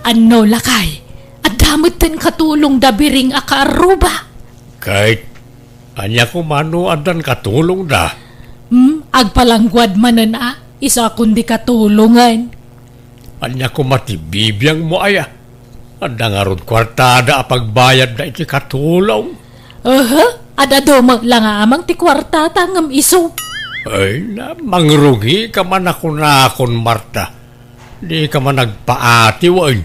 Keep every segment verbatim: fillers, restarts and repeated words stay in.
Anno, lakay? Adda metten katulongda Biring a kaarruba? Ket ania koma no addan katulongda? Hmm, agpalangguad manen a, isu a kundi katulongen. Ania koma ti bibiangmo aya? Adda ngarud kuartada a pagbayadda iti katulong? Aha, ad-adu met la nga amang ti kuartata ngem isu. Ay na, mangrugika man a kunakon, Marta. Dika man agpaati wen.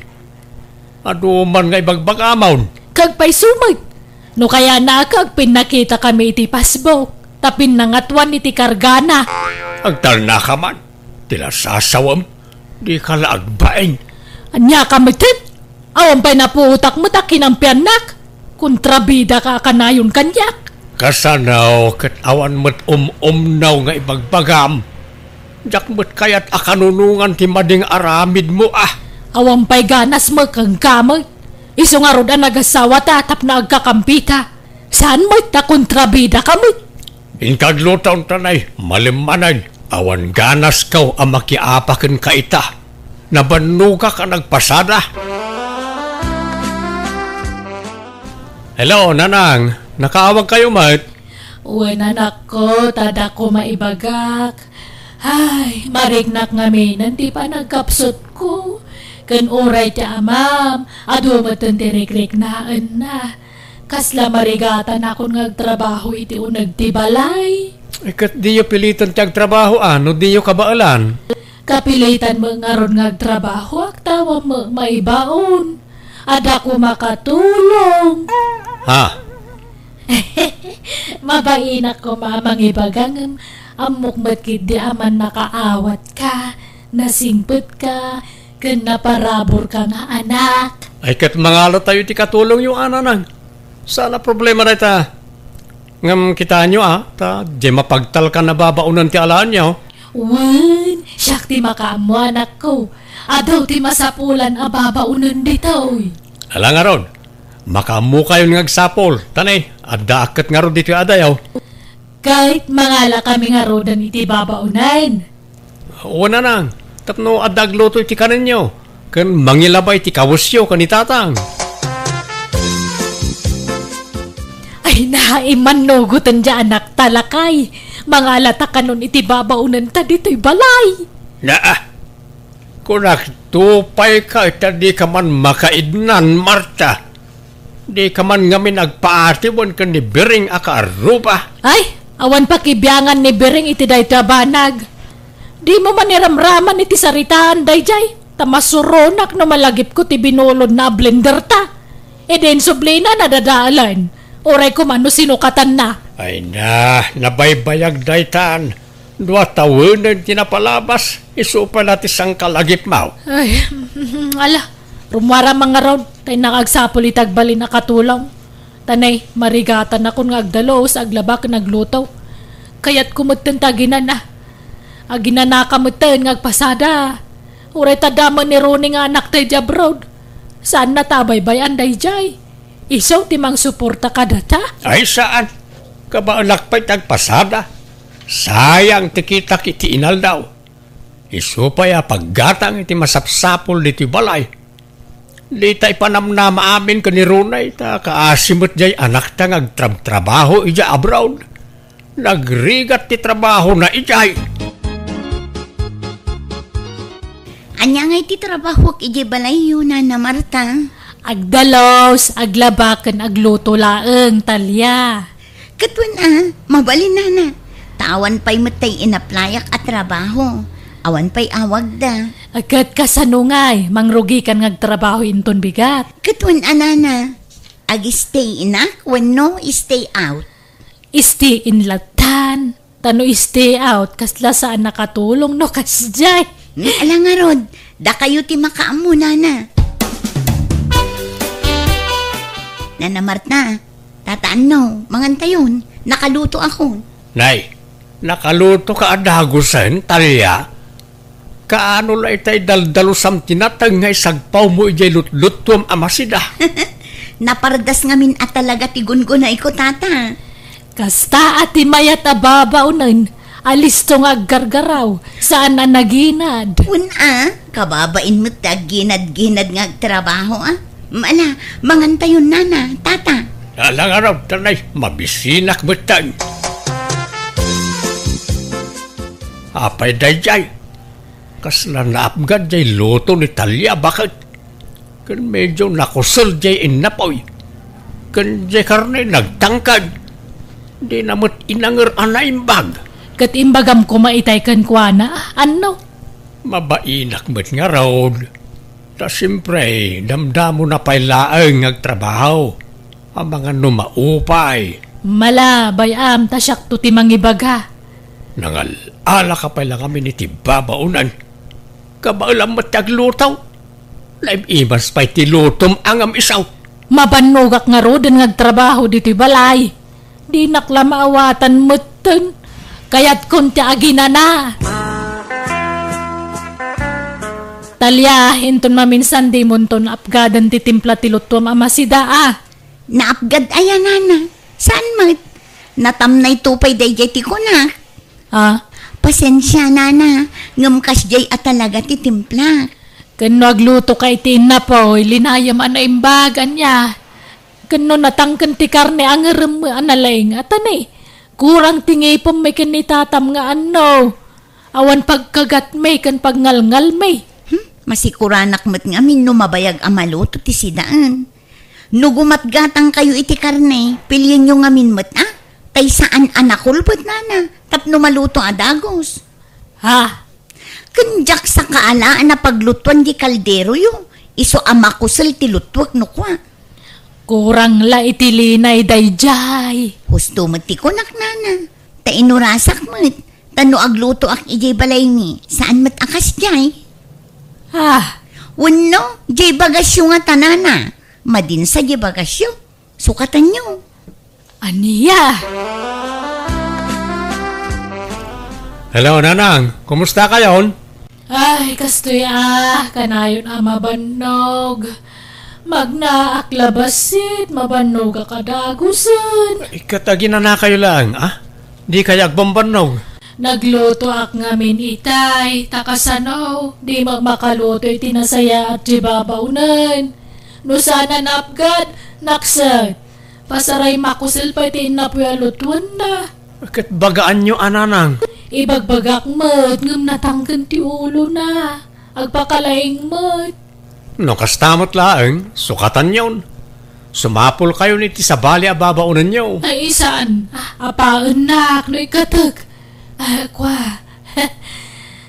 Adu man nga ibagbagamon. Kagpayso met. No kayatna a kagpinnakitakami iti Facebook, ta pinnangatoan iti kargana. Agtalnaka man. Ti lasasawem, dika la agbain. Ania ka metten? Awan pay napuotak met a kinampiannak. Kontrabidaka a kanayon kaniak. Kasano ket awan met um-umnaw nga ibagbagam? Diak met kayat a kanunongan ti madi nga aramidmo a. Awan pay ganasmo kenka met. Isu ngarud a nagasawata tapno agkakampita. Saan met ta kontrabidaka met? Inka agluto, Tanay, malimmanen. Awan ganasko a makiapa kenka ita. Nabannogak a nagpasada. Hello, Nanang. Nakaawagkayo met? Wen, anakko, ta adda koma ibagak. Ay, mariknak ngaminen ti panagkapsutko. Ken uray ti amam, adu metten ti rikriknaenna. Kasla marigatanakon nga agtrabaho iti uneg ti balay. Eh, ket diyo pilitan ti agtrabaho, a, no diyo kabaelan? Kapilitan met ngarud nga agtrabahoak, ta awan met maibaon. Adda koma katulong. Ha? Mabainak koma a mangibaga ngem ammok met ketdi a mannakaawatka, nasingpetka, ken naparaburka nga anak. Ay, ket mangalatayo ti katulongyo, a, Nanang. Saan a problema dayta. Ngem kitaenyo, a, ta diay mapagtalkan a babaonen ti alaenyo. Wen, siak ti makaammo, anakko. Adu ti masapulan a babaonen ditoy. Ala ngarud, makaammokayon nga agsapul. Tanay, addaak ket ngarud ditoy adayo. Ket mangalakami ngaruden iti babaonen. Wen, Nanang, tapno adda agluto iti kanenyo, ken mangilabay ti kawesyo ken ni Tatang. Ay, naimmannugoten diay anakta, lakay. Mangalata kanon iti babaonenta ditoy balay. Naa, kunak, tupayka ita, dika man makaidnan, Marta. Dika man ngamin agpaati wen ken ni Biring a kaarruba. Ay, awan pakibiangan ni Biring iti daytoy a banag. Dimo man iramraman iti saritaan daydiay, ta masuronak no malagipko ti binulodna a blenderta. Idi insublina, nadadalan. Uray koma no sinukatanna. Ay na, nabaybayag daytan. Dua tawenen ti napalabas, isu pay la ti sangkalagipmo. Ay, ala, rummuaram man ngarud, ta innak agsapul iti agbalin a katulong. Tanay, marigatanakon nga agdalus, aglaba ken agluto. Kayatko metten ta aginana. Aginanaka metten nga agpasada. Uray ta adda met ni Ronnie nga anakta idiay abroad. Saanna ta abaybay-an daydiay. Isu ti mangsuporta kadata? Ay, saan. Kabaelak pay ti agpasada. Sayang ti kitak iti inaldaw. Isu pay a paggatang iti masapsapul ditoy balay. Dita ipanamnama amin ken ni Ronnie, ta kaasi met diay anakta nga agtrabtrabaho idiay abroad. Nagrigat ti trabahona idiay. Ania ngay ti trabahoak idiay balayyo, Nana Marta? Agdalus, aglaba, ken agluto laeng, Talia. Ket wen a, mabalin, Nana. Ta awan pay met tay inaplayak a trabaho. Awan pay awagda. Ket kasano ngay, mangrugikan nga agtrabaho inton bigat? Ket wen a, Nana. Ag-stay inak wenno stay out? Stay in lattan. Ta no stay out, kasla saan a katulong no kasdiay. Hmm, ala ngarud, dakayo ti makaammo, Nana. Nana Marta, Tata Anno, mangantayon, nakalutoakon. Nay, nakalutoka a dagusen, Talia? Kaano la itay daldalusam ti nateng nga isagpawmo idiay lutluttuam a masida? Napardas ngamin a talaga ti gungunayko, Tata. Kasta a ti mayat a babaonen, Alisto nga aggargaraw, saan a naginad. Wen a, kababain met ti agginad-ginad nga agtrabaho a. Ala, mangantayon, nana, tata. Ala ngarud, tanay, mabisinak metten. Apay daydiay? Kasla naapgad jay luto ni Talia baket. Ken medio nakusel jay innapoy. Ken jay karne nagtangkad. Dina met inanger a naimbag. Ket imbagam koma itay kenkuana, anno? Mabainak met ngarud. Ta siempre, damdamona pay laeng nga agtrabaho. Amangan no maupay. Ala, bay-am, ta siakto ti mangibaga. Nangal-alaka pay la ngamin iti babaonen. Kabaelam met ti agluto. Naim-imas pay ti lutom a ngem isu. Mabannogak ngaruden nga agtrabaho ditoy balay. Dinak la maawatan metten. Kayatkon ti aginana. Talia, inton maminsan dimonton apgaden ti timpla ti lutuam a masida a. Naapgad aya, nana? Saan met? Natamnayto pay daydiay ti kunak. Ah? Pasensia, nana, ngem kasdiay a talaga ti timplak. Ken no aglutoka iti innapoy, linayam a naimbag, ania? Ken no natangken ti karne, angerem a nalaing a tani. Kurang ti ngipem mi ken ni tatam nga anno. Awan pagkagatmi ken pagngalngalmi. Hmm, masikuranak met ngamin no mabayag a maluto ti sidaen. No gumatgatangkayo iti karne, pilienyo ngamin met a, tay saan a nakulbet, nana, tapno maluto a dagus. Ha? Ken diak sakaala a napaglutoan di kalderoyo, isu a makusel ti lutuek no kua. Kurang la iti linay daydiay. Husto met ti kunak, nana. Ta inurasak met, ta no aglutoak idiay balaymi, saan met a kasdiay. Ah. Wenno, diay bagasyo ngata, nana. Madinsa diay bagasyo. Sukatanyo. Ania? Hello, Nanang. Kumusta kayon? Ay, kastoy a, kanayon a mabannog. Magnaak la bassit, mabannogak a dagusen. Ket aginanakayo laeng, a? Dikay agbambannog. Naglutoak ngamin itay, ta kasano, di met makaluto iti nasayaat ti babaonen. No saan a naapgad, nakset. Pasaray makusel pay ti innapoy a lutuenna. Ket bagaanyo a, Nanang? Ibagbagak met ngem natangken ti ulona. Agpakalaing met. No kasta met laeng, sukatanyon. Sumapulkayon iti sabali a babaonenyo. Ay, saan? Apaennak no ikkatek. Ah, kua.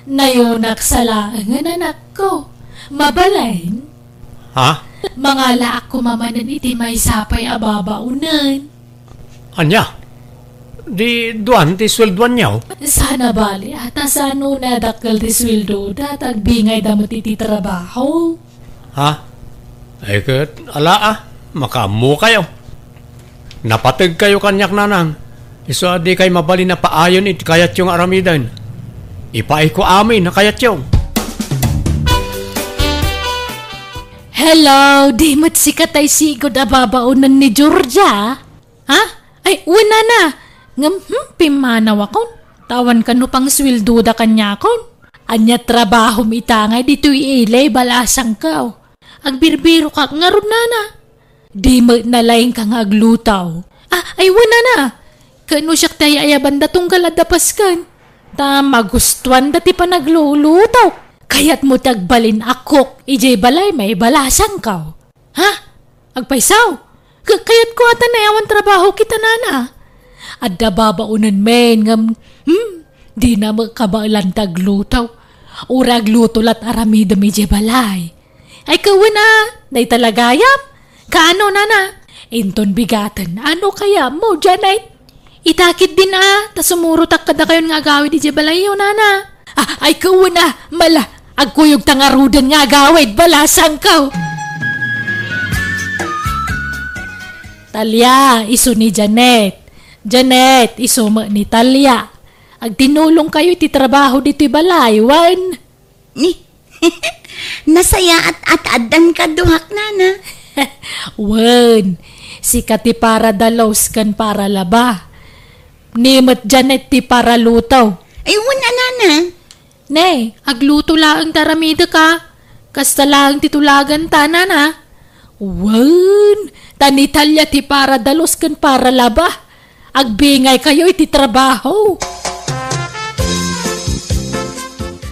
Nayonak sa laengen, anakko. Mabalin? Ha? Mangalaak koma manen iti maysa pay a babaonen. Ania? Di duan ti sueldoanyo? Saan a bali, a, ta saan no nadakkel ti sueldoda, ta agbingayda met iti trabaho. Ha? Ay ket, ala a, makaammokayo. Napategkayo kaniak, Nanang. Isu a dikay mabalin a paayon iti kayatyo nga aramiden. Ipaayko amin a kayatyo. Hello, di met sika tay sigud a babaonen ni Georgia? Ha? Ay, wen, nana. Ngem, hmm, pimmanawakon. Ta awan kano pangsueldoda kaniakon. Ania trabahom ita ngay ditoy ili, balasangko? Agbirbirokak ngarud, nana. Di met nalaingka nga agluto. Ah, ay, wen, nana. Ket no siak ti ay-ayabanda tunggal adda pasken. Ta magustuanda ti panagluluto. Kayatmo ti agbalin a cook idiay balay, balasangko? Ha? Agpayso? Ka-, kayatko a ta naawan trabaho kita, nana. Adda babaonen men ngem, hmm, dina met kabaelan ti agluto. Uray agluto la ti aramidem idiay balay. Ay, kawen a, dayta la gayam. Kaano, nana? Inton bigaten, ano kayatmo, Janet? Ita ketdin a, ta sumurotak kadakayon nga agawid idiay balayyo, nana. Ah, ay, kawen a, mala, agkuyogta ngaruden nga agawid, balasangko. Talia, isu ni Janet. Janet, isu met ni Talia. Agtinulongkayo iti trabaho ditoy balay, wen? Ni, nasayaat a ta addan kaduak, nana. Wen, sika ti para dalos ken para laba. Ni met Janet ti para luto. Ay, wen a, nana. Ne, agluto laeng ti aramidek a. Kasta laeng ti tulaganta, nana. Wen, ta ni Talia ti para dalus ken para laba. Agbingaykayo iti trabaho.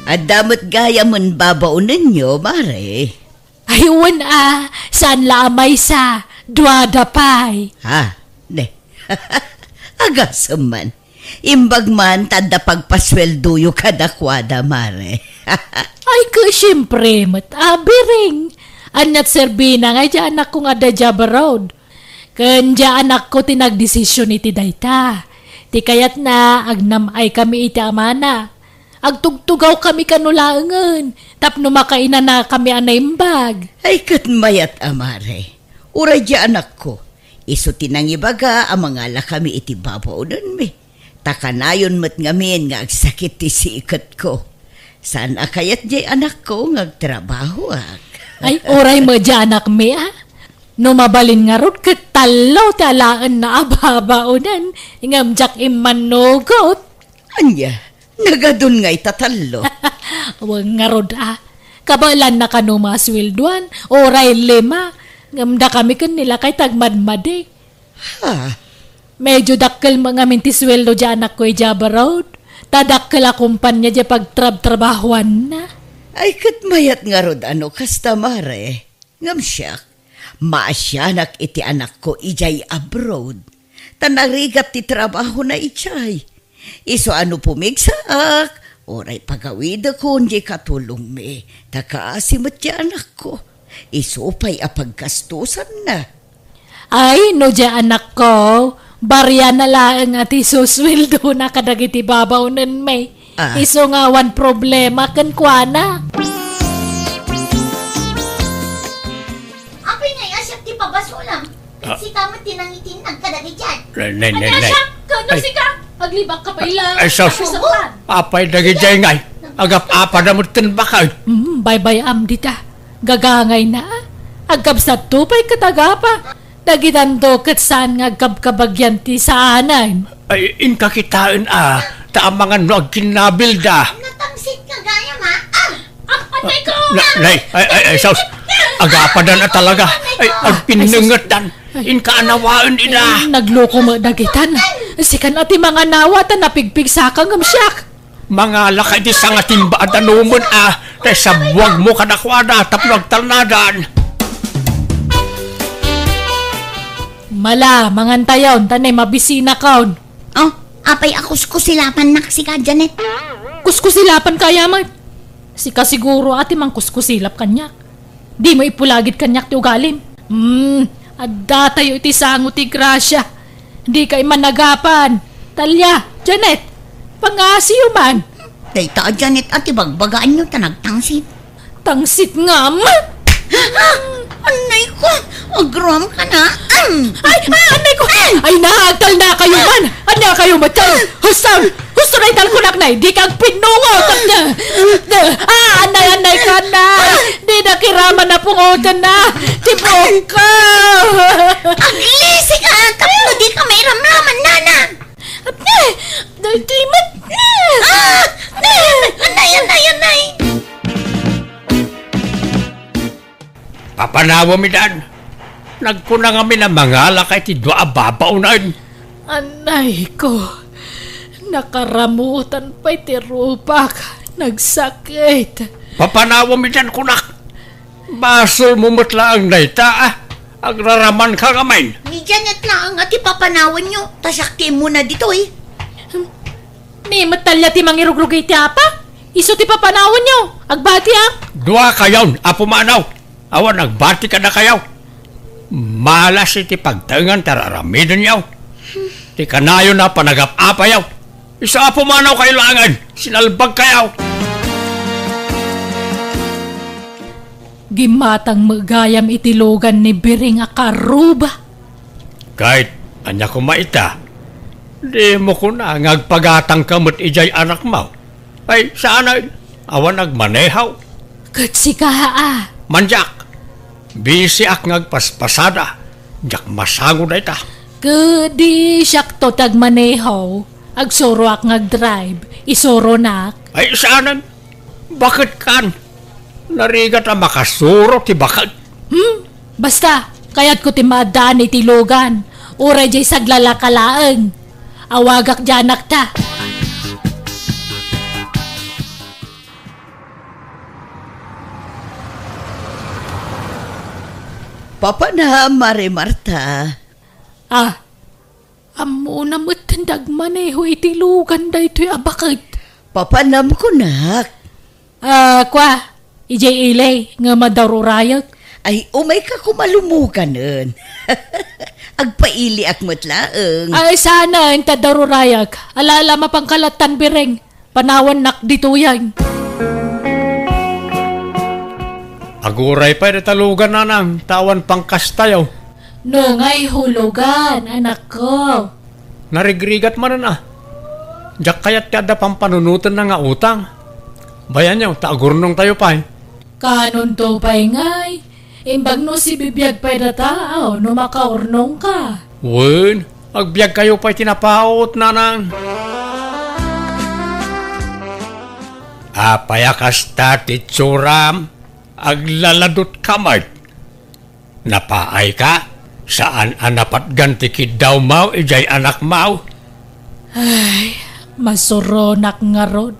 Adda met gayamen babaonenyo, mare. Ay, wen a, saan la a maysa, duada pay. Ha? Ne. Agasem man. Imbag man ta adda pagpasueldoyo kadakuada, mare. Ay, ket siempre met, a, Biring. Aniat serbina nga idiay anakko nga adda idiay abroad? Ken idiay anakko ti nagdesisyon iti dayta. Ti kayatna, agnam-aykami iti amana. Agtugtugawkami kano laengen tapno makainanakami a naimbag. Ay, ket mayat a, mare. Uray idiay anakko, isu ti nangibaga a mangalakami iti babaonenmi. Ta kanayon met ngamin nga agsakit ti siketko. Saan a kayat idiay anakko nga agtrabahoak. Ay, uray met idiay anakmi, a. No mabalin ngarud ket tallo ti alaenna a babaonen, ngem diak immannugot. Ania? Nagadun nga ita tallo? Wen ngarud, a. Kabaelanna kano masueldoan, uray lima. Ngem dakami ken ni lakay ti agmadmadi. Ha? Medyo dakkel met ngamin ti sueldo idiay anakko idiay abroad. Ta dakkel a kompania idiay pagtrabtrabahoanna. Ay, ket mayat ngarud a no kasta, mare. Ngem siak, maasianak iti anakko idiay abroad. Ta narigat ti trabahona idiay. Isu a no pumigsaak, uray pagawidekon diay katulongmi, ta kaasi met diay anakko. Isu pay a paggastosanna. Ay, no diay anakko, bariana laeng a ti susueldona kadagiti babaonenmi. Ah. Isu nga awan problema kenkuana. Apay ngay a siak ti pabasolam? Ah. Sika met ti nangitinnag kadagiti. Nay, nay, nay, nay. Ania siak? Kano sika? Aglibak ka pay la. Ay, sus. Apay dagiti ngay? Agap-apada met ken bakay. Mm, baybay-am dita. Gagangayna. Agkabsatto pay ket agapa. Dagitanto ket saan nga agkabkabagian ti saanen. Ay, inka kitaen a, ta amangan no agkinnabilda. Natangsit ka gayam, a. Ah, atay ko! Na, nay, ay, ay, ay, sus. Agapadan a talaga. Ay, agpinnengetdan. Inka anawaen ida. Ay, nagloko met dagitan. Sikan a ti manganawa ta napigpigsaka ngem siak. Mangalaka iti sangatimba a danumen a, ta isabuagmo kadakuada tapno agtalnadan. Mala, mangantayon, ta nay mabisinakon. Oh, apay a kuskusilapannak sika, Janet? Kuskusilapan kaya met? Sika siguro a ti mangkuskusilap kaniak. Dimo ipulagid kaniak ti ugalim. Hmm, addatayo iti sango ti grasia. Dika imanagapan. Talia, Janet, pangasiyo man. Dayta a Janet a ti bagbagaanyo ta nagtangsit. Tangsit ngam? Ah! Annay ko! Agram ka na! Am! Ay, ah, annay ko! Ay, nagtalna kayo man! Anya kayo, matay? Husto! Husto na italkunak na, di ka agpinnungot! Ah, annay, annay ka na! Di na kiraman na pungotan na! Tibok ka! Aglisi ka! Tapno di ka mairamraman, nana! Apne! Daytoy met! Ah! Anay, anay, anay! Papanawem idan. Nagkuna ngamin a mangalaka iti dua a babaonen. Anay ko, nakaramutan pay ti rupak. Nagsakit. Papanawem idan kunak. Basolmo met laeng dayta, a. Agraraman ka ngamin. Ni Janet laeng a ti papanawanyo, ta siak ti immuna ditoy. Hmm. Ni met Talia ti mangirugrugay ti apa? Isu ti papanawanyo. Agbatiak. Dua kayon a pumanaw. Awan agbati kadakayo. Malas iti pagtaengan ti ar-aramidenyo. Ti kanayon a panagap-apayo. Isu a pumanaw kayo laengen. Sinalbag kayo. Gimmatang met gayam iti lugan ni Biring a karuba. Ket ania koma ita? Dimo kuna nga agpagatangka met idiay anakmo? Ay, saan a, awan agmaneho? Ket sika, a? Mandiak. Bisiak nga agpaspasada. Diak masango dayta. Ket di siakto ti agmaneho. Agsuroak nga agdrive. Isuronak. Ay, saanen? Baket kan? Narigat a makasuro ti baket. Hmm? Basta, kayatko ti maaddaan iti lugan. Uray jay saglalaka laeng. Awagak diay anakta. Papanam, Mare Marta. Ah, ammona met ti nagmaneho iti lugan daytoy a baket. Papanam kunak. Ah, kua, idiay ili, nga madarurayek. Ay, umayka koma lumuganen. Agpailiak met laeng. Ay, saan, inta darurayek. Ala, ala, mapangkalattan bireng. Panawannak ditoyen. Aguray pay dayta lugan, nanang, ta awan pangkastayo. No ngay hulugan, anakko. Narigrigat manen a. Diak kayat ti adda pampanunotenna nga utang. Bayanyo, ta agurnongtayo pay. Kanonto pay ngay? Imbag no sibibiag pay data, aw, no makaurnongka. Wen, agbiagkayo pay ti napaut, nanang. Apay a kasta ti itsuram? Aglaladutka met. Napaayka? Saan a napatgan ti kiddawmaw idiay anakmaw? Ay, masuronak ngarud.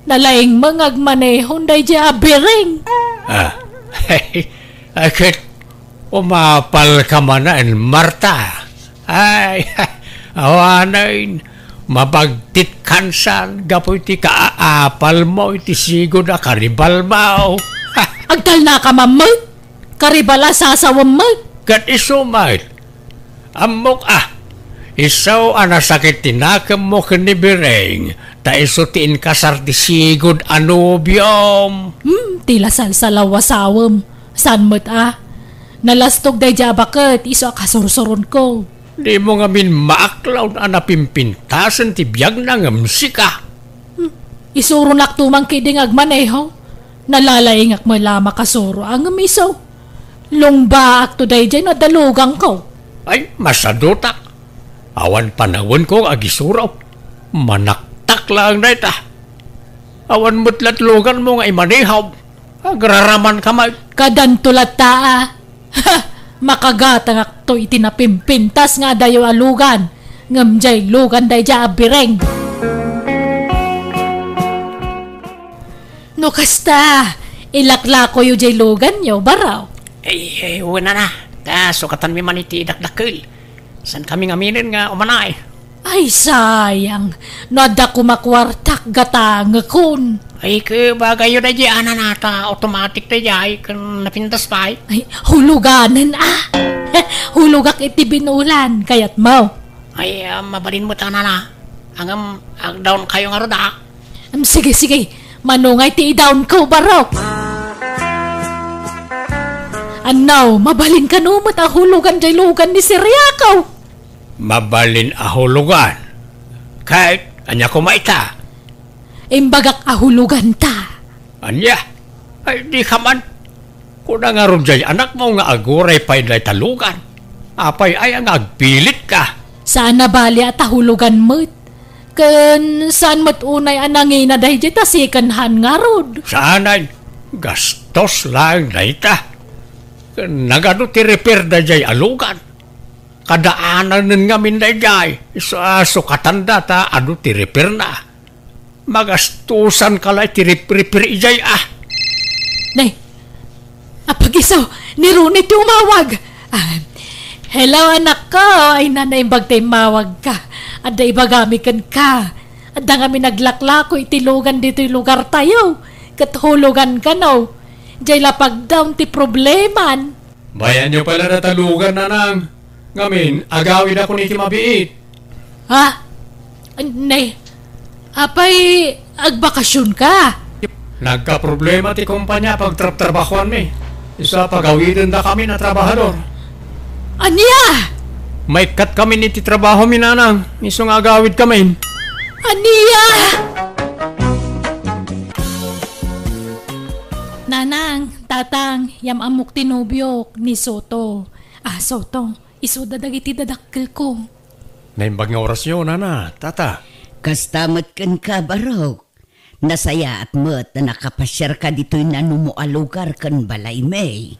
Nalaing nga agmanehon daydiay a biring. Ah, ay, ket umapalka manen, Marta. Ay, awanen, mabagtit kansan gapu iti kaapalmo iti sigud a karibalmo. Agtalnaka mammet? Karibal a sasawem met. Ket isu met. Ammok a, isu a nasakit ti nakemmo ken ni Bireng, ta isu ti inkasar ti sigud a nobiom. Hmm, ti lasalsalaw a sawem. Saan met a? Nalastog daydiay a baket, isu a kasursuronko. Dimo ngamin maaklaw a napimpintasen ti biagna ngem sika. Hmm, isuronakto man ketdi nga agmaneho. Nalalaingak met la a makasuro a ngem isu. Lungbaakto daydiay no adda luganko. Ay, masadutak. Awan panawenko nga agisuro. Manaktak laeng dayta. Awan met lat luganmo nga imanehom. Agraramanka met. Kadanto latta a. Ha! Makagatangakto iti napimpintas nga adayo a lugan, ngem diay lugan daydiay a bireng. No kasta, ilaklakoyo diay luganyo, baro. Ay, ay, wen a, ta sukatanmi man iti dakdakkel. Saankami ngaminen nga umanaay. Ay, sayang. No adda koma kuartak, gatangekon. Ay, ket bagayyo daydiay a nanang ta automatic daydiay ken napintas pay. Ay, huluganen a. Hulogak iti binulan, kayatmo. Ay, ah, mabalin met a nanang. Ngem, agdaonkayo ngarud a. Em, sige, sige. Mano ngay ti idaonko, baro? Annaw, mabalin kano met a hulogan diay lugan ni Siriako? Mabalin a hulogan. Ket ania koma ita? Imbagak a huloganta. Ania? Ay, dika man. Kuna ngarud diay anakmo nga aguray pay dayta lugan. Apay aya nga agpilitka? Saan a bali a ta hulogan met. Ken saan met unay a nangina daydiay ta second hand ngarud. Saanen, gastos laeng dayta. Ken nagadu ti repair daydiay a lugan. Kadaananen ngamin daydiay, isu a sukatanda ta adu ti repairna. Magastosanka la iti rep-, repair idiay a. Nay, apag-isu, ni Ronnie ti umawag. Ah, hello, anakko. Ay, nanang, imbag ta immawagka. Adda ibagami kenka. Adda ngamin naglaklako iti lugan ditoy lugartayo. Ket hulogan kano. Diay la pagdaon ti probleman. Bayanyo pay la dayta lugan, nanang. Ngamin, agawidakon iti mabiit. Ha? Nay, apay agbakasionka? Nagkaproblema ti kompania a pagtrabtrabahoanmi. Isu a pagawidendakamin a trabahador. Ania? Maikkat kamin iti trabahomi, nanang. Isu nga agawidkamin. Ania? Nanang, tatang, yam-ammok ti nobiok, ni Soto. Ah, Soto, isuda dagiti dadakkelko. Naimbag nga orasyo, nana, tata. Kasta met kenka, Barok. Nasayaat met a nakapasiarka ditoy nanumo a lugar ken balaymi.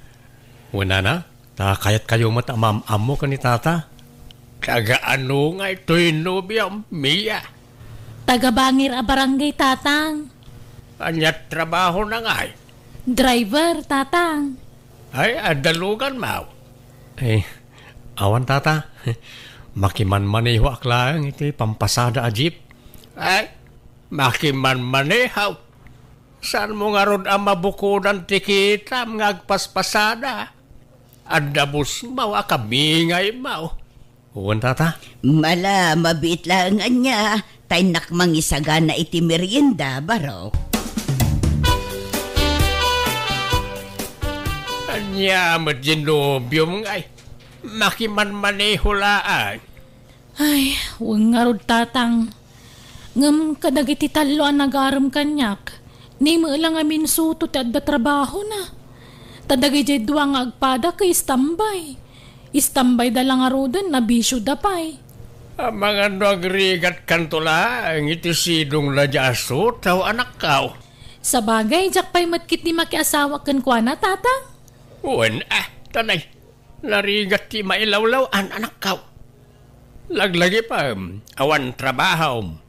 Wen a, ta kayatkayo met a maam-ammo ken ni Tata. Taga-ano ngay toy nobiom, Mia? Taga Bangir a barangay, Tatang. Ania trabahona ngay? Driver, Tatang. Ay, adda luganmo? Eh, awan, Tata. Makimanmanehoak laeng iti pampasada a jeep. Ay, makimanmaneho. Saanmo ngarud a mabukodan ti kitam nga agpaspasada? Adda busmo a kamingaymo. Wen, Tata. Mala, mabiit laeng ania, ta innak mangisagana iti merienda, Barok. Ania met diay nobiom ngay? Makimanmaneho laeng. Ay, wen ngarud, Tatang. Ngem kadagiti tallo a nagarem kaniak, ni met la ngamin Soto ti adda trabahona. Ta dagidiay dua nga agpada ket istambay. Istambayda la ngaruden, nabisioda pay. Amangan no agrigatkanto laeng iti sidongna diay a Soto, anakko. Sabagay, diak pay met ketdi makiasawa kenkuana, Tatang. Wen, ah, tanay. Narigat ti mailawlaw-an, anakko. Laglagipem, awan trabahom.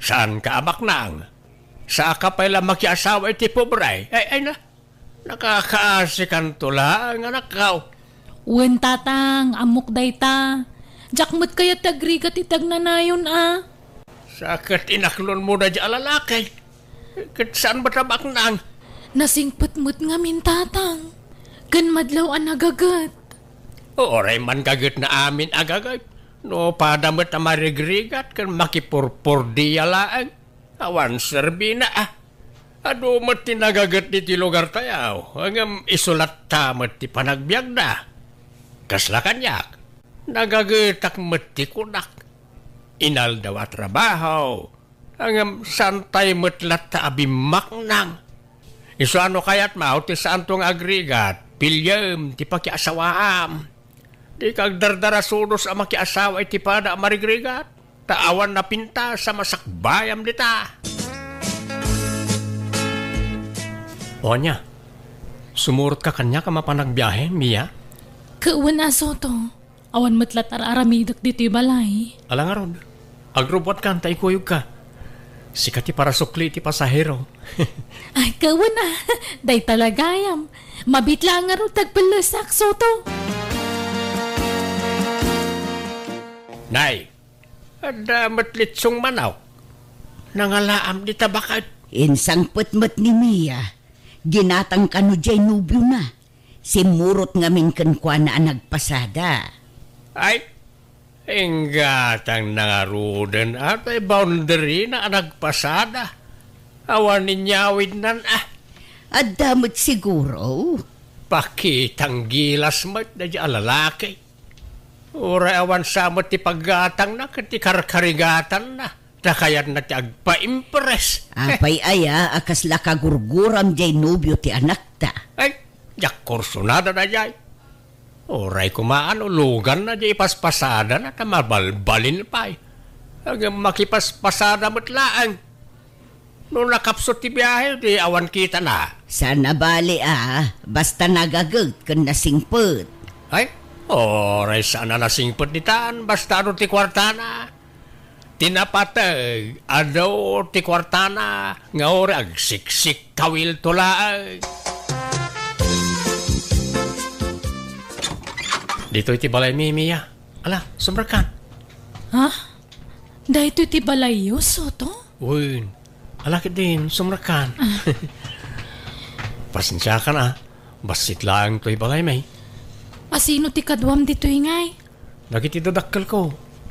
Saanka a baknang. Saanka pay la makiasawa iti pobre. Ay, ay na. Nakakaasikanto laeng, anakko. Wen, Tatang, ammok dayta. Diak met kayat ti agrigat iti agnanayon a. Sa ket inaklonmo daydiay a lalaki. Ket saan met a baknang? Nasingpet met ngamin, Tatang. Ken madlaw a nagaget. Uray man gagetna amin a gaget. No pada met a marigrigat ken makipurpurdia laeng. Awan serbina, ah. Adu met ti nagaget ditoy lugartayo, ngem isu latta met ti panagbiagda. Kasla kaniak, nagagetak met ti kunak. Inaldaw a trabaho, ngem saantay met latta a bimmaknang. Isu a no kayatmo ti saanto nga agrigat, piliem ti pakiasawaam. Dika agdardarasudos a makiasawa iti pada a marigrigat, ta awan napintas a masakbayam dita. O ania, sumurotka kaniak a mapan agbiahe, Mia? Ket wen a, Soto. Awan met latta ar-aramidek ditoy balay. Ala ngarud, agrubbuatkan ta ikuyogka. Sika ti parasukli iti pasahero. Ay, ket wen a, dayta la gayam. Mabiit laeng ngarud ti agpellesak, Soto. Nay, adda met litsong manok. Nangalaam dita baket. Insangpet met ni Mia. Ginatang kano diay nobiona. Simmurot ngamin kenkuana a nagpasada. Ay, inggatang nangaruden, apay boundary na a nagpasada. Awan inyawidnan, ah. Adda met siguro. Pakitang gilas met daydiay a lalaki. Uray awan sa met ti paggatangna ket ti karkarigatanna. Ta kayatna ti agpaimpress. Apay aya a kasla kagurguram diay nobio ti anakta? Ay, diak kursunada daydiay. Uray koma no luganna diay ipaspasadana ta mabalbalin pay. Ngem makipaspasada met laeng. No nakapsut ti biahe, di awan kitana. Saan a bali a, basta nagaget ken nasingpet. Ay, uray saan a nasingpet ditan, basta adu ti kuartana. Ti napateg, adu ti kuartana, nga uray agsiksikkawilto laeng. Ditoy ti balaymi, Mia. Ala, sumrekkan. Ha? Daytoy ti balayyo, Soto? Wen, ala ketdin, sumrekkan. Ah. Pasensiakan a, bassit laeng toy balaymi. A sino ti kaduam ditoy ngay? Dagiti dadakkelko,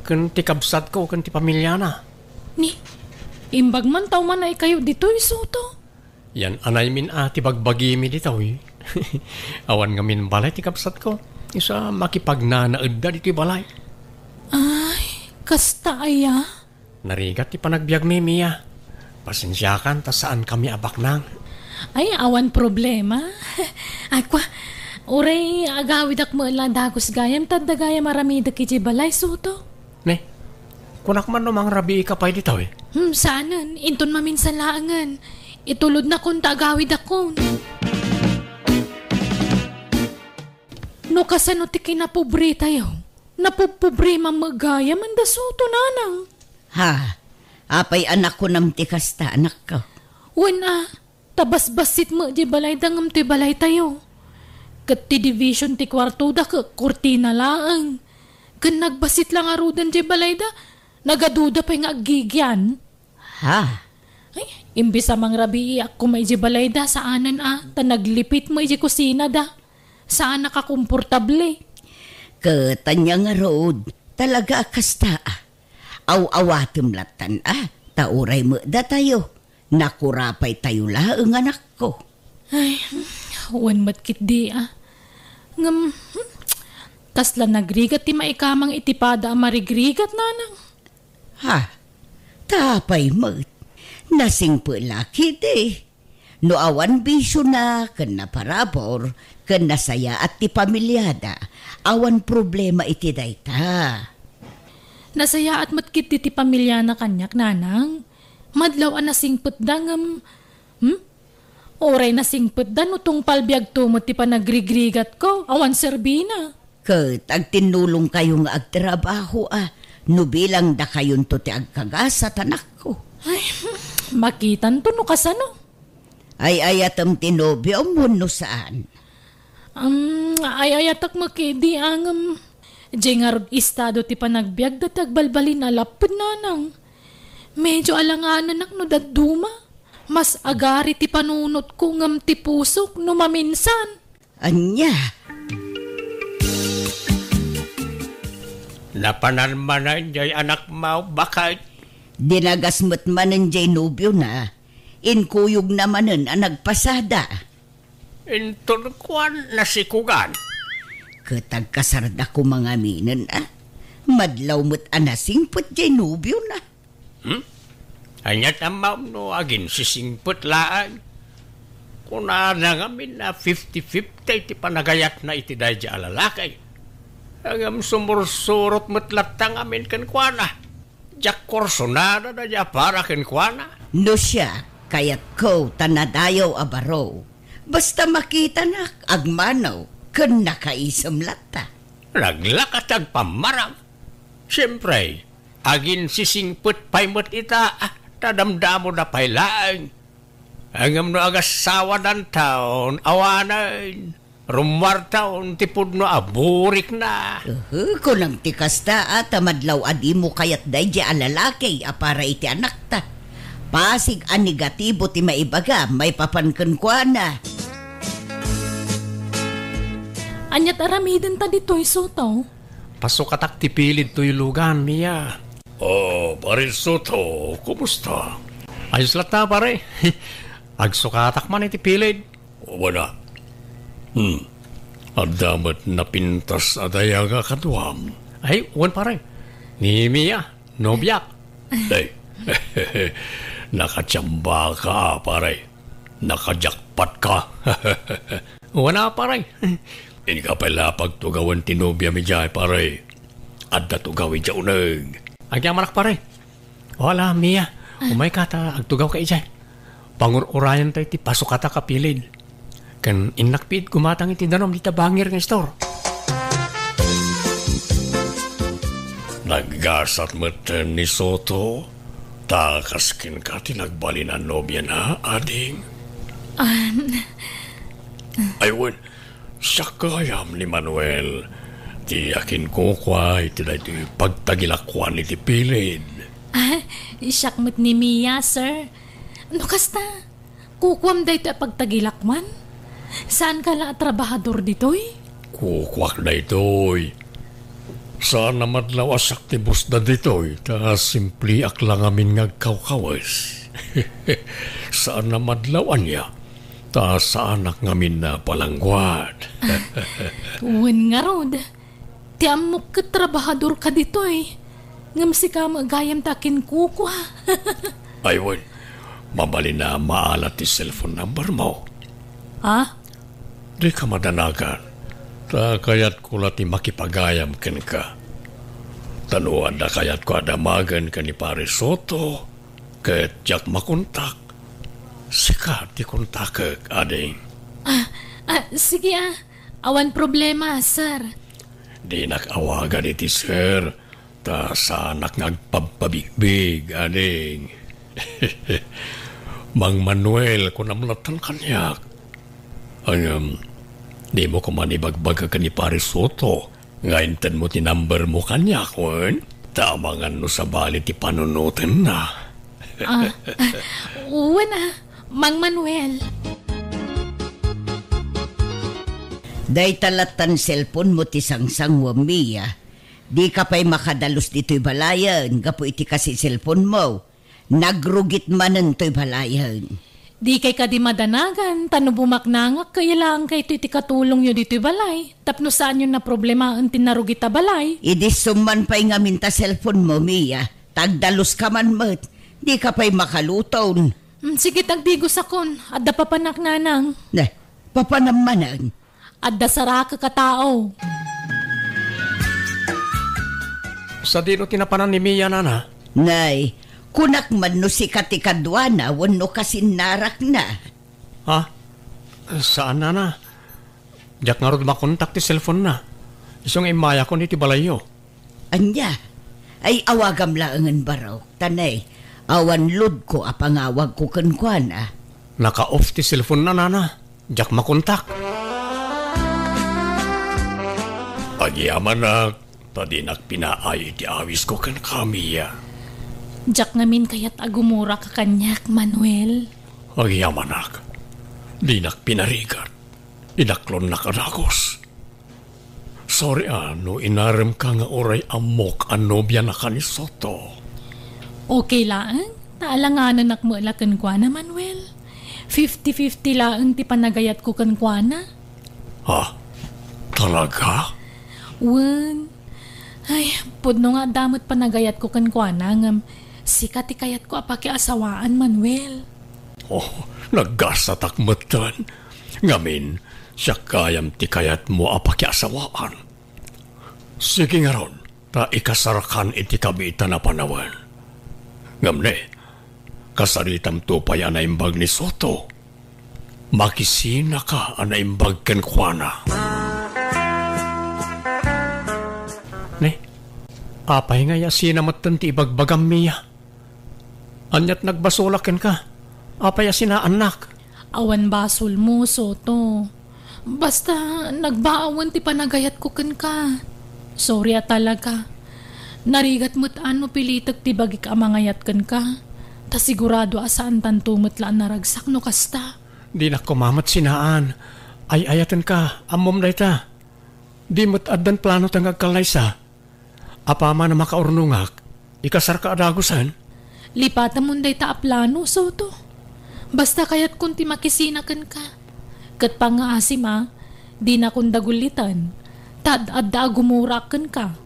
ken ti kabsatko, ken ti pamiliana. Ni, imbag man ta umanaykayo ditoy, Soto? Yan anaymin a ti bagbagimi ditoy. Awan ngamin balay ti kabsatko. Isu a makipagnanaedda ditoy balay. Ay, kasta aya? Narigat ti panagbiagmi, Mia. Pasensiakan ta saankami a baknang. Ay, awan problema. Ay, kwa, uray agawidak met la dagus gayam, ta adda gayam aramidek idiay balay, Soto. Ne, Kunak man no mangrabiika pay ditoy. Hmm, saanen. Inton maminsan laengen. Itulodnakon ta agawidakon. No kasano ti kinapobretayo? Napuppobre man met gayam, Nanang Soto, nanang. Ha? Apay a kunam ti kasta, anakko? Wen a, ta basbassit met diay balayda ngem toy balaytayo. Ket ti division ti kuartoda ket kurtina laeng. Ken nagbassit la ngaruden diay balayda, nagaduda pay nga aggigian. Ha? Ay, imbes a mangrabiiak koma idiay balayda, saanen a, ta naglipit met idiay kusinada. Saan a kakomportable. Ket ania ngarud, talaga a kasta a. Aw-awatem lattan a, ta uray met datayo, nakurapaytayo laeng, anakko. Ay, wen met ketdi a. Ngem, hmm, kasla nagrigat ti maikamang iti pada a marigrigat, nanang. Ha? Ta apay met? Nasingpet la ketdi. No awan bisiona ken naparabur, ken nasayaat ti pamiliada, awan problema iti dayta. Nasayaat met ketdi ti pamiliana kaniak, nanang. Madlaw a nasingpetda ngem, hmm? Uray nasingpetda no tungpal biagto met ti panagrigrigatko, awan serbina. Ket agtinnulongkayo nga agtrabaho a, no bilang dakayonto ti agkagasat, anakko. Ay, makitanto no kasano. Ay-ayatem ti nobiom wenno saan? Um, ay-ayatek met ketdi a ngem, diay ngarud estado ti panagbiagda ti agbalbalin a lapped, nanang. Medyo alangananak no dadduma. Mas agari ti panunotko ngem ti pusok no maminsan. Ania? Napanan manen jay anakmo, baket? Dinagas met manen jay nobiona. Inkuyogna manen a nagpasada. Inton kuan, nasikugan. Ket agkasarda koma ngaminen a. Madlaw met a nasingpet jay nobiona. Hmm? Ania ti ammom no aginsisingpet laeng? Kunana ngamin a fifty fifty ti panagayatna iti daydiay a lalaki. Ngem sumursurot met latta ngamin kenkuana. Diak kursunada daydiay a para kenkuana. No siak, kayatko ta nadayaw a baro. Basta makitanak, agmano, ken nakaisem latta. Naglaka ti agpammarang. Siempre, aginsisingpet pay met ita, ah, ta damdamoda pay laeng. Ngem no agassawadanton, awanen, rummuarton ti pudno a burikna. Uhu, kunam ti kasta a, ta madlaw a dimo kayat daydiay a lalaki a para iti anakta. Pasig a negatibo ti maibaga maipapan kenkuana. Ania ti aramidenta ditoy, Soto? Pasukatak ti pilid toy lugan, Mia. Oh, Pare Soto, kumusta? Ayos latta, pare. Agsukatak man iti pilid. Wen a. Hmm. Adda met napintas a dayag a kaduam. Ay, wen, pare. Ni Mia, nobiak. Ay. Nakachamba ka, pare. Nakajakpat ka. Wen a, pare. Inka pay la pagtugawen ti nobiam idiay, pare. Adda tugaw idiay uneg. Agyamanak, pare. Wala, Mia. Umayka ta agtugawka idiay. Pangur-urayan tayo ti pasukatak a pilid. Ken innak piit gumatang iti danum dita bangir nga istor. Naggasat met ni Soto, ta kas kenka ti nagbalin a nobiana, ading. Ah, Ay, wen, siak gayam ni Manuel, ti akinkukua iti daytoy pagtagilakuan iti pilid. Ah, siak met ni Mia, sir. No kasta, kukuam daytoy a pagtagilakuan? Saanka la a trabahador ditoy? Kukuak daytoy. Saan a madlaw a siak ti busda ditoy, ta simpliak la ngamin nga agkawkawes. Saan a madlaw ania, ta saanak ngamin a palangguad. Wen ngarud, ti ammok ket trabahadorka ditoy, ngem sika met gayam ti akinkukua. Ay, wen, mabalin a maalat ti cellphone number mo. Ha? Dika madanagan, ta kayatko la ti makipagayam kenka. Ta no adda kayatko a damagen ken ni Pare Soto, ket diak makontak, sika ti kontakek, ading. Ah, ah, sige, ah. Awan problema, sir. Dinak awagan iti sir, ta saanak nga agpabpabigbig, ading. Mang Manuel, kunam latta kaniak. Ngem, dimo koma ibagbaga ken ni Pare Soto nga intedmo ti number mo kaniak, wen? Ta amangan no sabali ti panunotenna. Ah, wen, ah, Mang Manuel. Dayta lattan cellphone mo ti sangsanguam, Mia. Dika pay makadalus ditoy balayen gapu iti kasi cellphone mo. Nagrugit manen toy balayen. Dikay kadi madanagan, ta no bumaknangak, kayat laeng kayto iti katulongyo ditoy balay, tapno saanyo naproblemaen ti narugit a balay. Idi summan pay ngamin ta cellphone mo, Mia, ta agdaluska man met, dika pay makaluton. Mm, sige, tagdigosakon, adda papanak, nanang. Ne, papanam manen. Adda sarakek a tao. Sadino ti napanan ni Mia, nana? Nay, kunak man no sika ti kaduana wenno kasinnarakna. Ha? Saan, nana. Diak ngarud makontak ti cellphone-na. Isu nga immayakon iti balayyo. Ania? Ay, awagam laengen, Barok. Ta nay, awan loadko a pangawagko kenkuana. Naka-off ti cellphone-na, nana. Diak makontak. Agyamanak, ta dinak pinaay iti awisko kenka, Mia. Diak ngamin kayat a gumurak a kaniak, Manuel. Agyamanak, dinak pinarigat. Inaklonnak a dagus. Sorry a no inaremka nga uray ammok a nobianaka ni Soto. Okay laeng, ta alanganan met la kenkuana, Manuel. Fifty fifty laeng ti panagayatko kenkuana. Ha? Talaga? Wen. Ay, pudno nga adda met panagayatko kenkuana, ngem sika ti kayatko a pakiasawaan, Manuel. Oh, naggasatak metten. Ngamin, siak gayam ti kayatmo a pakiasawaan. Sige ngarud, ta ikasarkan iti kabiitan a panawen. Ngem ne, kasaritamto pay a naimbag ni Soto. Makisinaka a naimbag kenkuana. Ne, apay nga yasina metten ti ibagbagam, Mia? Aniat nagbasolak kenka? Apay a sinaannak? Awan basolmo, Soto. Basta, nagbaawen ti panagayatko kenka. Sorry a talaga. Narigat met a no pilitek ti bagik a mangayat kenka. Ta sigurado a saantanto met la a naragsak no kasta. Dinak koma met sinaan. Ay-ayatenka, ammom dayta. Di met addan plano ta nga agkallaysa. Apaman a makaurnongak, ikasarka a dagusen? Lipatamon dayta a plano, Soto. Basta kayatkon ti makisina kenka. Ket pangngaasim a, dinakon dagulliten. Ta ad-adda a gumurak kenka.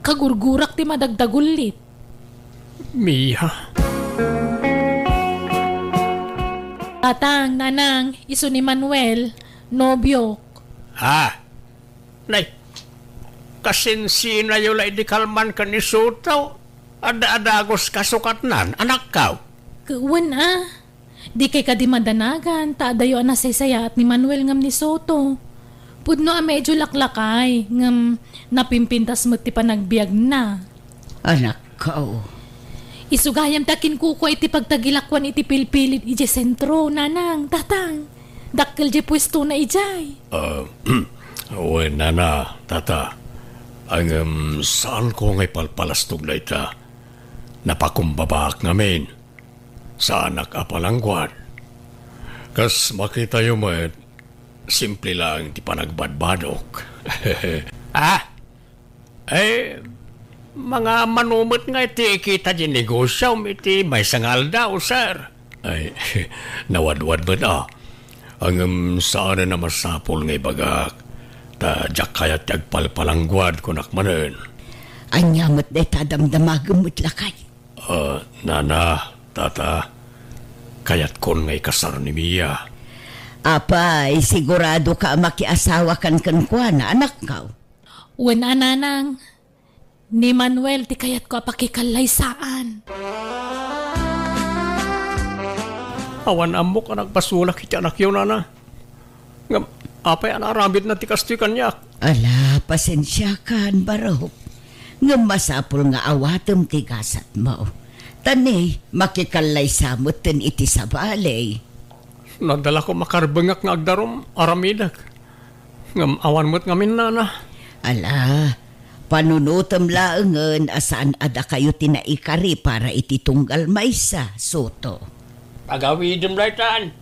Kagurgurak ti madagdagullit. Mia. Tatang, nanang, isu ni Manuel, nobiok. Ah, Nay, kasinsinayo la idi kalman ken ni Soto. Adda a dagus kasukatnan, anakkaw. Wen a, dikay kadi madanagan, ta adayo a nasaysayaat ni Manuel ngem ni Soto. Pudno a medyo laklakay, ngem napimpintas met ti panagbiagna. Anakkaw. Isu gayam ta kinkukua iti pagtagilakuan iti pilpilid idiay sentro, nanang, tatang. Dakkel diay puestona idiay. Ah, wen, nana, tata. Ngem saanko nga ipalpalastog dayta. Napakumbabaak ngamin. Saanak a palangguad. Kas makitayo met, simple laeng ti panagbadbadok. Ah, Eh, mangamano met nga iti kita di negosiom iti maysa nga aldaw, sir. Ay, nawadwad met a. Ngem saanen a masapul nga ibagak, ta diak kayat ti agpalpalangguad, kunak manen. Ania met dayta a damdamagem met lakay? Ah, nana, tata, kayatkon nga ikasar ni Mia. Apay, sigurado ka a makiasawa kan kenkuana, anakkaw? Wen a, nanang. Ni Manuel ti kayatko a pakikallaysaan. Awan ammok a nagbasolak iti anakyo, nana. Ngem apay a naaramidna ti kastoy kaniak? Ala, pasensiakan, Barok. Ngem masapul nga awatem ti gasatmo. Ta ni, makikallaysa metten iti sabali. Nadalako makarbengak nga agdarum, aramidek. Ngem awan met ngamin, nana. Ala, panunotem laengen a saan a dakayo ti naikari para iti tunggal maysa, Soto. Agawidem daytan.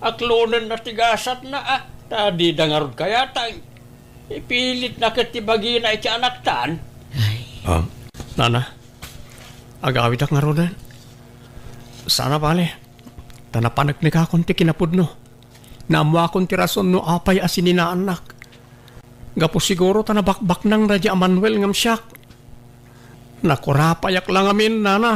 Aklonenna ti gasatna, a, ta dida ngarud kayatang. Ipilitna ket ti bagina iti anaktan. Ay. Ah, nana, agawidak ngaruden. Sana bale, ta napaneknekakon ti kinapudno. Naammoakon ti rason no apay a sininaannak. Gapu siguro ta nabakbaknang daydi a Manuel ngem siak. Nakurapayak la ngamin, nana.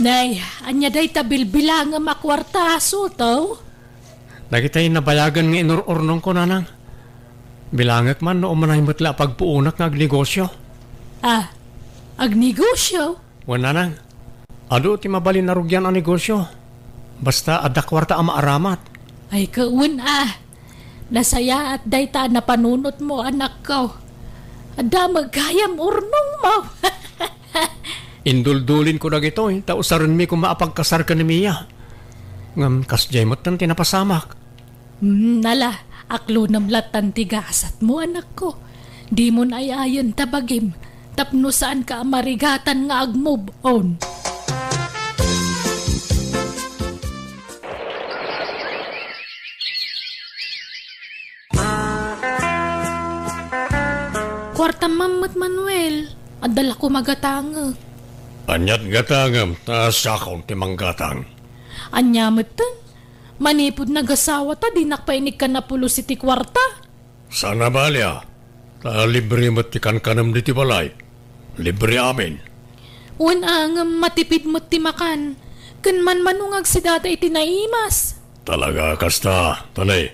Nay, ania dayta bilbilangem a kuarta, Soto? Dagitay nabayagen nga inur-urnongko, nanang. Bilangek man no umanay met la a pagpuonak nga agnegosio. Ah, agnegosio? Wen, nanang. Adu ti mabalin a rugian a negosio. Basta adda kuarta a maaramat. Ay, kawen a. Nasayaat dayta a napanunotmo, anakko. Adda met gayam urnongmo. Induldulinko dagitoy, ta usarenmi koma a pagkasar ken ni Mia. Ngem kasdiay metten ti napasamak. Hmm, ala, aklonem lattan ti gasatmo, anakko. Dimon ay-ayen ta bagim, tapno saanka a marigatan nga ag-move on. Kuartam man met, Manuel. Adda la koma gatangek. Aniat gatangem, ta siakon ti manggatang. Ania metten? Manipud nagasawa ta dinak pay inikkan a pulos iti kuarta. Saan a bali a, ta libre met ti kankanem ditoy balay. Libre amin. Wen a, ngem matipid met ti makan. Ken manmano nga agsidada iti naimas. Talaga a kasta, ta ne,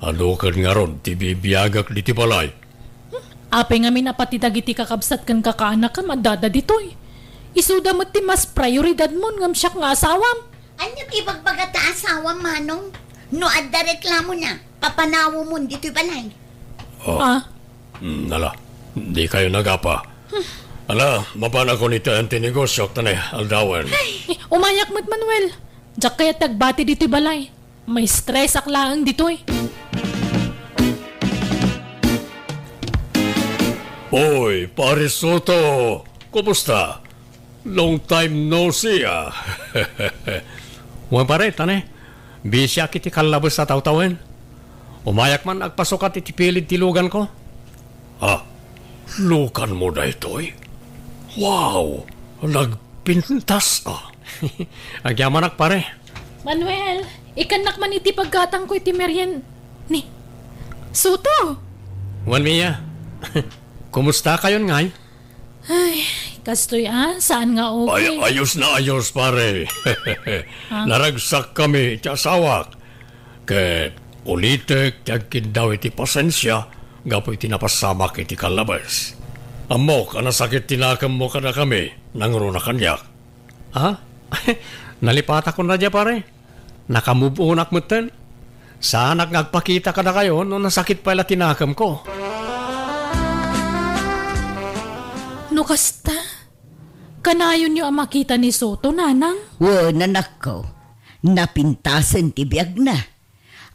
adu ken ngarud ti bibiagak ditoy balay. Apay ngamin a pati dagiti kakabsat ken kakaanakem addada ditoy? Isuda met ti mas prioridadmon ngem siak nga asawam. Ania ti ibagbaga ta asawam, manong? No adda reklamona, papanawemon ditoy balay. Oh. Ah? Hmm, ala, dikayo nagapa. Ala, mapanakon iti ayan ti negosio, ta ne, aldawen. Ay, umayak met, Manuel. Diak kayat ti agbati ditoy balay. Maistresak laeng ditoy. Oy, Pare Soto! Kumusta? Long time no see, ah. Wen, pare, ta ne, bisiak iti kallabes a tawtawen. Umayak man agpasukat iti pilid ti luganko. Ah, luganmo daytoy? Wow! Nagpintas, ah. Agyamanak, pare. Manuel, ikannak man iti paggatangko iti merien-, ni Soto! Wen, Mia. Kumusta kayon ngay? Ay, kastoy a, saan nga okay. Ay, ayos na ayos, pare. Ah? Naragsak kami iti asawak. Ket ulitek ti agkiddaw iti pasensia gapu iti napasamak iti kallabes. Ammok a nasakit ti nakemmo kadakami, nangruna kaniak. Ha? Nalipatakon a dia, pare. Naka-move onak metten. Saanak nga agpakita kadakayo no nasakit pay la ti nakemko. No kasta, kanayonyo a makita ni Soto, nanang? Wen, anakko. Napintasen ti biagna.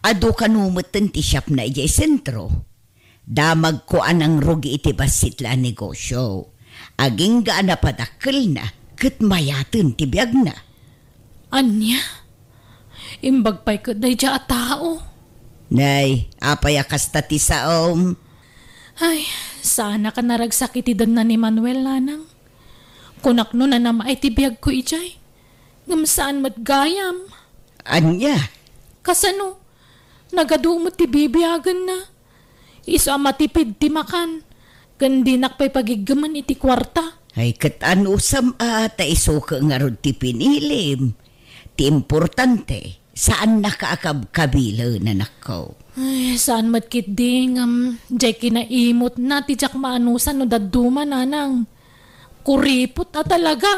Adu kano metten ti shopna idiay sentro. Damagko a nangrugi iti bassit la a negosio. Agingga a napadakkelna ket mayaten ti biagna. Ania? Imbag pay ket daydiay a tao. Nay, apay a kasta ti saom? Ay, saanak a naragsak iti denna ni Manuel, nanang. Kunak no nanam-ay ti biagko idiay. Ngem saan met gayam. Ania? Kasano? Nagadu met ti bibiagenna. Isu a matipid ti makan, ken dinak pay pagiggemen iti kuarta. Ay, ket anusam a ta isu ket ngarud ti pinilim. Ti importante, saannaka a kabkabilen, anakko. Ay, saan met ketdi ngem diay kinaimutna ti diak maanusan no dadduma, nanang. Kuripot a talaga.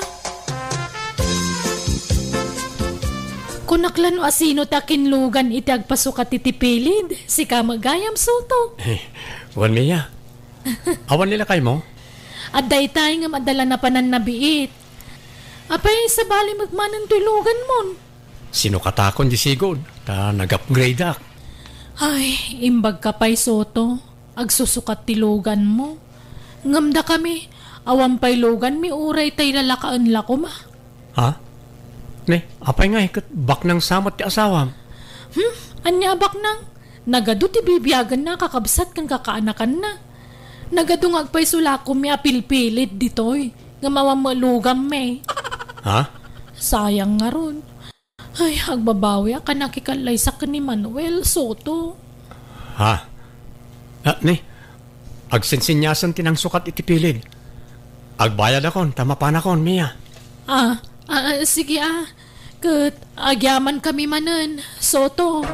Kunak la no asino ti akinlugan iti agpasukat iti pilid, sika met gayam, Soto. Eh, wen, Mia. Awan ni lakaymo? Adda itay ngem adda la napanan nabiit. Apay, sabali met manen toy luganmon? Sinukatakon di sigud, ta nag-upgradeak. Ay, imbagka pay, Soto. Agsusukat ti luganmo. Ngem dakami, awan pay luganmi uray tay lalakaen la koma. Ha? Ne, apay ngay ket baknang sa met ti asawam? Hmm? Ania a baknang? Nagadu ti bibiagenna a kakabsat ken kakaanakanna. Nagadu nga agpayso la a kummi a pilpilid ditoy, ngem awan met lugammi. Ha? Sayang ngarud. Ay, agbabawiak a nakikallaysak ken ni Manuel Soto. Ha? Ah, ni, agsinsinyasen ti nangsukat iti pilid. Agbayadakon, ta mapanakon, Mia. Ah, ah, sige, ah. Ket agyamankami manen, Soto.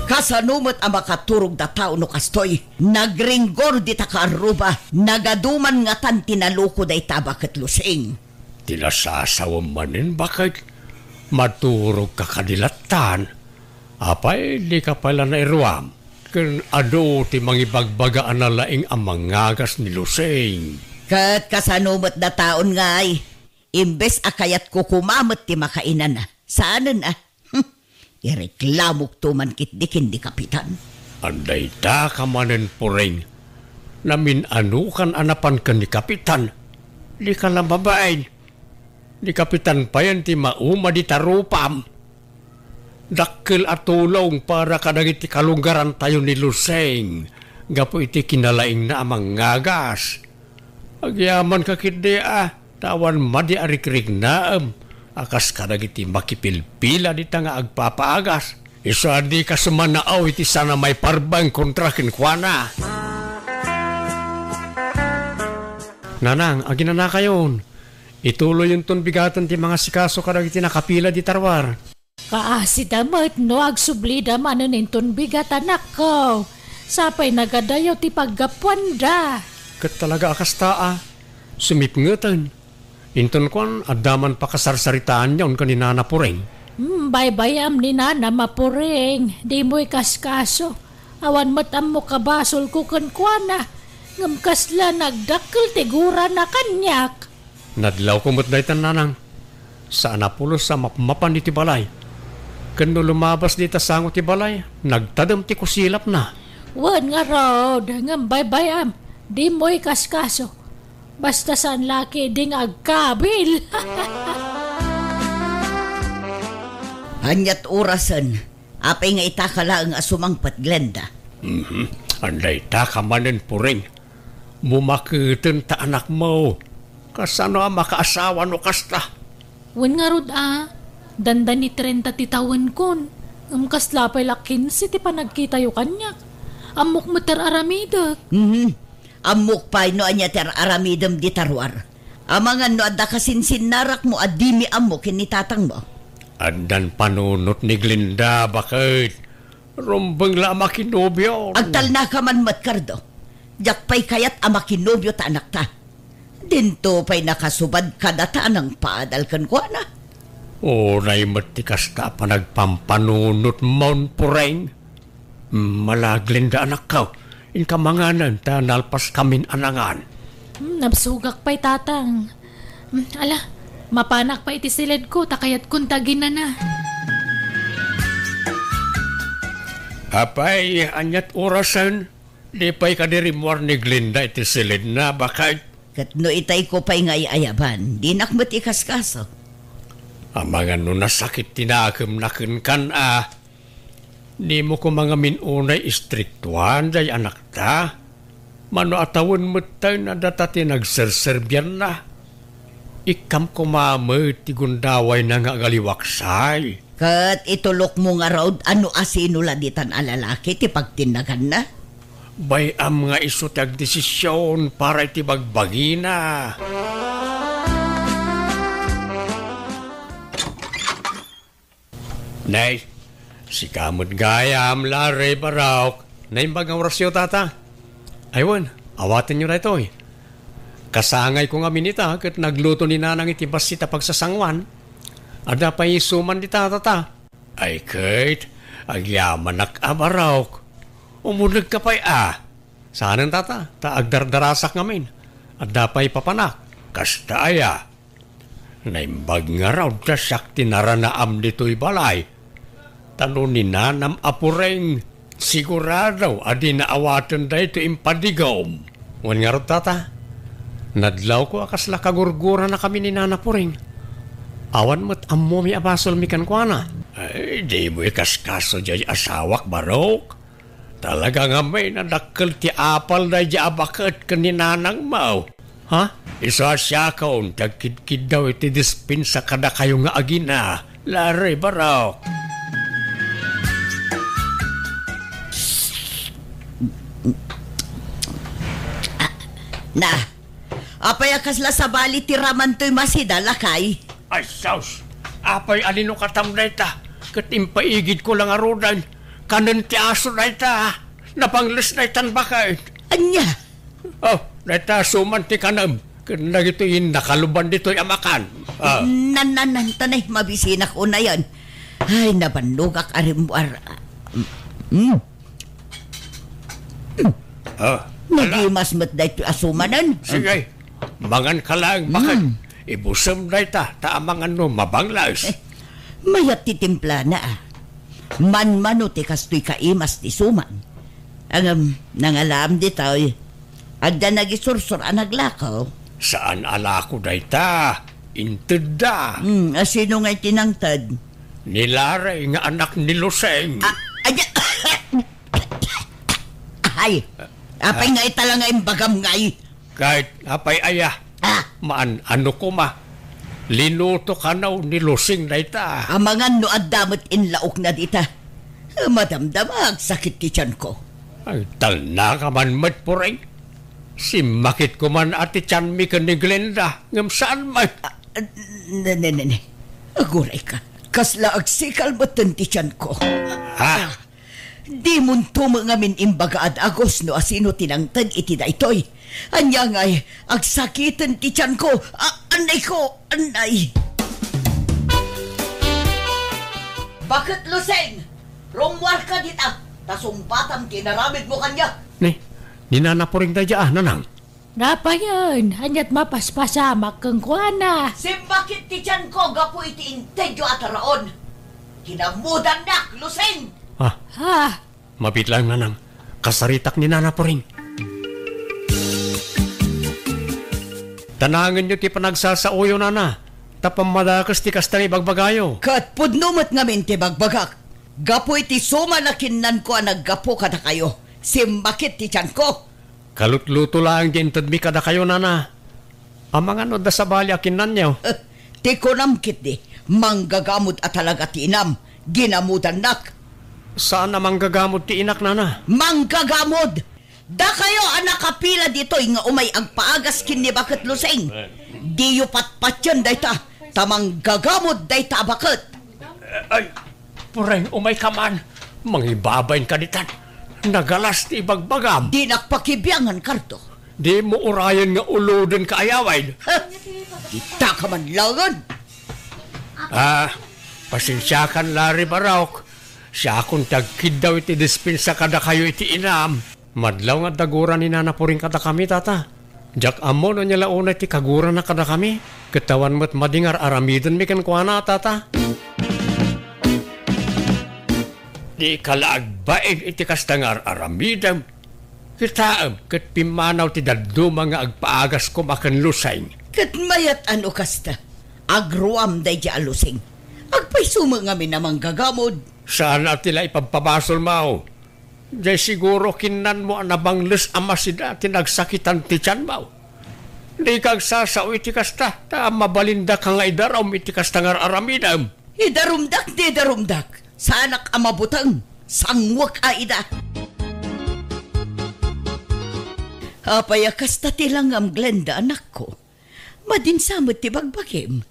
Kasano met a makaturog da tao no kastoy? Nagringgor dita kaarruba, nagadu man ngatan ti naluko dayta a baket lusing. Ti nasasawem manen, baket, maturogka kadi lattan. Apay, dika pay la nairuam? Ken adu ti mangibagbaga a nalaing a mangagas ni Lusing. Ket kasano met da taon ngay? Imbes a kayatko koma met ti makainana. Saanen a? Ireklamokto man ketdi ken ni Kapitan. Adda ita ka manen, Puring. Namin-anokan a napan ken ni Kapitan. Dika la mabain. Ni Kapitan payen ti mauma dita rupam. Dakkel a tulong para kadagiti kalunggarantayo ni Lusing gapu iti kinalaingna a mangagas. Agyamanka ketdi a, ta awan madi a rikriknaem a kas kadagiti makipilpila dita nga agpapaagas. Isu a dika sumanao iti saan a maiparbeng kontra kenkuana. Nanang, aginanakayon. Ituloyonton bigaten ti mangasikaso kadagiti nakapila dita ruar. Kaasida met no agsublida manen inton bigat, anakko. Sapay nagadayo ti paggapuanda. Ket talaga a kasta a, sumipngeten. Inton kuan, adda man pakasarsaritaanyon ken ni Nana Puring. Hmm, baybay-am ni Nana Mapuring, dimo ikaskaso. Awan met ammok a basolko kenkuana, ngem kasla nagdakkel ti gurana kaniak. Nadlawko met daytan, nanang. Saan a pulos a mapmapan iti balay. Ken no lumabas dita sango ti balay, nagtadem ti kusilapna. Wen ngarud, ngem baybay-am, dimo ikaskaso. Basta saan la ketdi nga agkabil. Aniat orasen? Apay nga itaka laeng a sumangpet, Glenda? Mhm. Adda itaka manen, Puring. Bumaketen ta anakmo. Kasano a makaasawa no kasta? Wen ngarud a, dandani trenta ti tawenkon. Ngem kasla pay la kinse ti panagkitayo kaniak. Ammok met ti ar-aramidek. Mhm. Ammok pay no ania ti ar-aramidem dita ruar. Amangan no adda kasinsinnarakmo a dimi ammo ken ni tatangmo. Addan panunot ni Glenda, baket. Rumbeng la a makinobio. Agtalnaka man met, Cardo. Diak pay kayat a makinobio ta anakta. Dinto pay nakasubad kadata a nangpaadal kenkuana. Unay met ti kasta a panagpampanunotmon, Puring. Mala, Glenda, anakko. Inka manganen ta nalpaskamin a nangan. Hmm, nabsogak pay, Tatang. Hmm, ala, mapanak pay iti siledko ta kayatkon ta aginana. Apay, aniat orasen? Di pay kadi rimmuar ni Glenda iti siledna, baket? Ket no itayko pay nga ay-ayaban, dinak met ikaskaso. Amangan no nasakit ti nakemna kenkan a. Dimo koma ngamin unay istriktuan day anakta? Mano a tawen metten a data ti nagserserbianna? Ikkam koma met ti gundawayna nga agaliwaksay. Ket itulokmo ngarud a no asino la ditan a lalaki ti pagtinnaganna? Bay-am nga isu ti agdesision para iti bagbagina. Nay, sika met gayam, Larry Barok. Naimbag nga orasyo, tata. Ay wen, awatenyo daytoy. Kasangayko ngamin ita ket nagluto ni Nanang iti bassit a pagsasanguan. Adda pay isuman dita, tata. Ay ket, agyamanak a Barok. Umulekka pay a. Saanen, tata, ta agdardarasak ngamin. Adda pay papanak. Kasta aya. Naimbag ngarud ta siak ti naranaam ditoy balay. Ta no ni Nanam a Puring, sigurado a dina awaten daytoy impadigom. Wen ngarud, tata, nadlawko a kasla kagurguranakami ni Nana Puring. Awan met ammomi a basolmi kenkuana. Ay, dimo ikaskaso diay asawak, Barok. Talaga ngamin a dakkel ti apal daydiay a baket ken ni nanangmo. Ha? Isu a siakon ti agkidkiddaw iti dispensa kadakayo nga agina, Larry Barok. Na, apay a kasla sabali ti ramantoy masida, lakay? Ay, sus! Apay a linukatam dayta? Ket impaigidko la ngaruden. Kanen ti aso dayta. Napangles daytan baket. Ania? Oh, dayta asuman ti kanem. Ken dagitoy nakaluban ditoy a makan. Ah. Nan, nan, nan, tanay, mabisinak unayen. Ay, nabannogak a rimmuar. Mm. Ah, ala. Nagimas met daytoy asumanen. Sige, manganka laeng baket. Mm. Ibusem dayta, ta amangan no mabangles. Eh, mayat ti timplana, a. Manmano ti kastoy kaimas ti suman. Ngem, nangalaam ditoy. Adda nagisursor a naglako. Saan a lako dayta? Intedda. Hmm, a sino ngay ti nangted? Ni Larry nga anak ni Lusing. Ah, aya. Ay, apay nga ita la nga imbagam ngay? Ket apay aya? Ah. Maan-ano koma? Linuto kano ni Lusing dayta. Amangan no adda met inlaokna dita. Madamdama, agsakit ti tianko. Ay, talna ka man met, Puring. Simmakit ko man a ti tianmi ken ni Glenda, ngem saan met? Ah, ne, ne, ne, ne. Agurayka. Kasla agsikal metten ti tianko. Ha? Ah. Dimonto met ngamin imbagaad, Agus, no asino ti nangted iti daytoy. Ania ngay, agsakiten ti tianko. A-, annayko, annay. Baket Lusing, rummuarka dita, ta sungbatam ti inaramidmo kaniak. Ni, ni Nana Puring daydiay, a, nanang. Napayen, ania't mapaspasamak kenkuana? Simmakit ti tianko gapu iti intedyo a taraon. Kinamudannak, Lusing! Ah, Ah, mabiit laeng, nanang. Kasaritak ni Nana Puring. Tanangenyo ti panagsasaoyo, nana. Ta pammadakes ti kasta nga ibagbagayo. Ket pudno met ngamin ti bagbagak. Gapu iti suman a kinnanko a naggapu kadakayo, simmakit ti tianko. Kalutluto laeng ti intedmi kadakayo, nana. Amangan no adda sabali a kinnanyo. Eh, ti kunam ketdi, manggagamod a talaga ti inam, ginamudannak. Saan a manggagamod ti inak, nana. Manggagamod! Dakayo a nakapila ditoy nga umay agpaagas ken ni Baket Lusing. Diyo patpatien dayta, ta manggagamod dayta a baket. Ay, Puring, umayka man. Mangibabainka ditan. Nagalas ti ibagbagam. Dinak pakibiangan, Cardo. Dimo urayen nga ulodenka a yawid. Ha? Dita ka man laengen. Ah, pasensiakan, Larry Barok. Siakon ti agkiddaw iti dispensa kadakayo iti inam. Madlaw nga adda gura ni Nana Puring kadakami, tata. Diak ammo no ania la unay ti kagurana kadakami. Ket awan met madi nga ar-aramidenmi kenkuana, tata. Dika la agbain iti kasta nga ar-aramidem. Kitaem, ket pimmanaw ti dadduma nga agpaagas koma ken Lusing. Ket mayat a no kasta, agruam daydiay a Lusing. Agpayso met ngamin a manggagamod. Saan a ti la ipabpabasolmo. Diay siguro kinnanmo a nabangles a masida ti nagsakitan ti tianmo. Dika agsasao iti kasta, ta mabalindaka nga idarum iti kasta nga ar-aramidem. Idarumdak ti idarumdak. Saanak a mabuteng. Sangwek a ida. Apay a kasta ti langam, Glenda, anakko? Madinsa met ti bagbagim.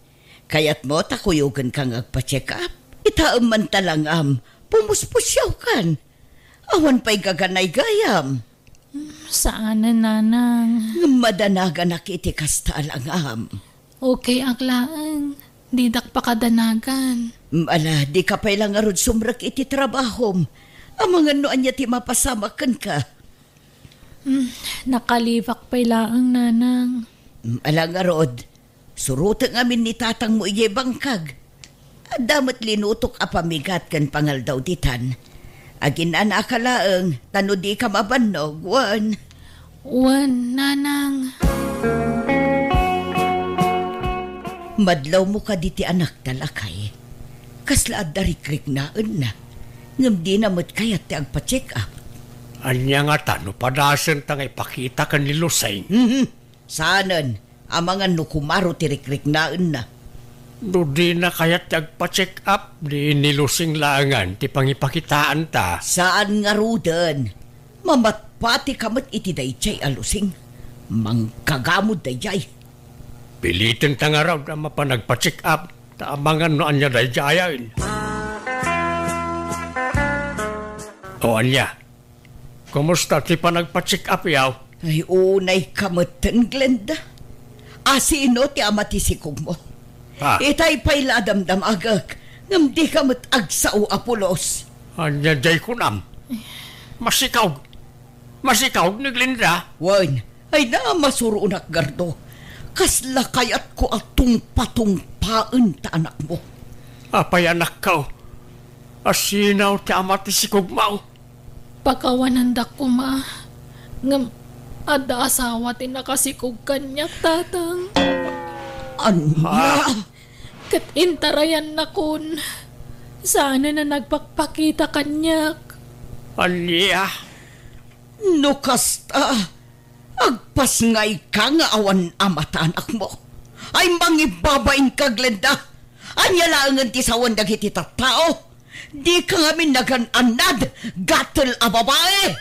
Kayatmo ta kuyogenka nga agpa-check up? Taem man ta langam, pumuspusiawkan. Awan pay gaganay gayam. Saanen, nanang. Ngem madanaganak iti kasta a langam. Okay ak laeng. Didak pakadanagan. Ala, dika pay la ngarud sumrek iti trabahom. Amangan no ania ti mapasamak kenka. Hmm, nakalibak pay laeng, nanang. Ala ngarud, suroteng amin ni tatangmo idiay bangkag. Adda met linutok a pamigat ken pangaldaw ditan. Aginanaka laeng, ta no dika mabannog, wen. Wen, nanang. Madlawmo kadi ti anakta, lakay. Kasla adda rikriknaenna. Ngem dina met kayat ti agpa-check-up. Ania ngata no padasenta nga ipakita ken ni Lusing? Mhm. Saanen, amangan no kumaro ti rikriknaenna. No dina kayat ti agpa-check-up, ni Lusing laengen ti pangipakitaanta. Saan ngaruden. Mamatpatika met iti daydiay a Lusing. Mangkagamod daydiay. Pilitenta ngarud a mapan agpa-check-up, ta amangan no ania daydiayen. O ania? Kumusta ti panagpa-check-up, yaw? Ay, unayka metten, Glenda. Asino ti ama ti sikogmo? Ah. Itay pay la a damdamagek, ngem dika met agsao a pulos. Ania jay kunam? Masikaw. Masikaw ni Glenda? Wen, ay na, masuronak, Gardo. Kasla kayatko a tungpatungpaen ta anakmo. Apay, anakko? Asino ti ama ti sikogmo? Pakawanandak koma, ngem adda asawa ti nakasikog kaniak, Tatang. Ania? Ah. Ket intarayannakon, saanen a nagpakpakita kaniak. Ania? No kasta, agpasngayka nga awan ama ta anakmo. Ay, mangibabainka, Glenda. Ania laengen ti sawen dagiti tattao? Dika ngamin nagan-annad, gatel a babai!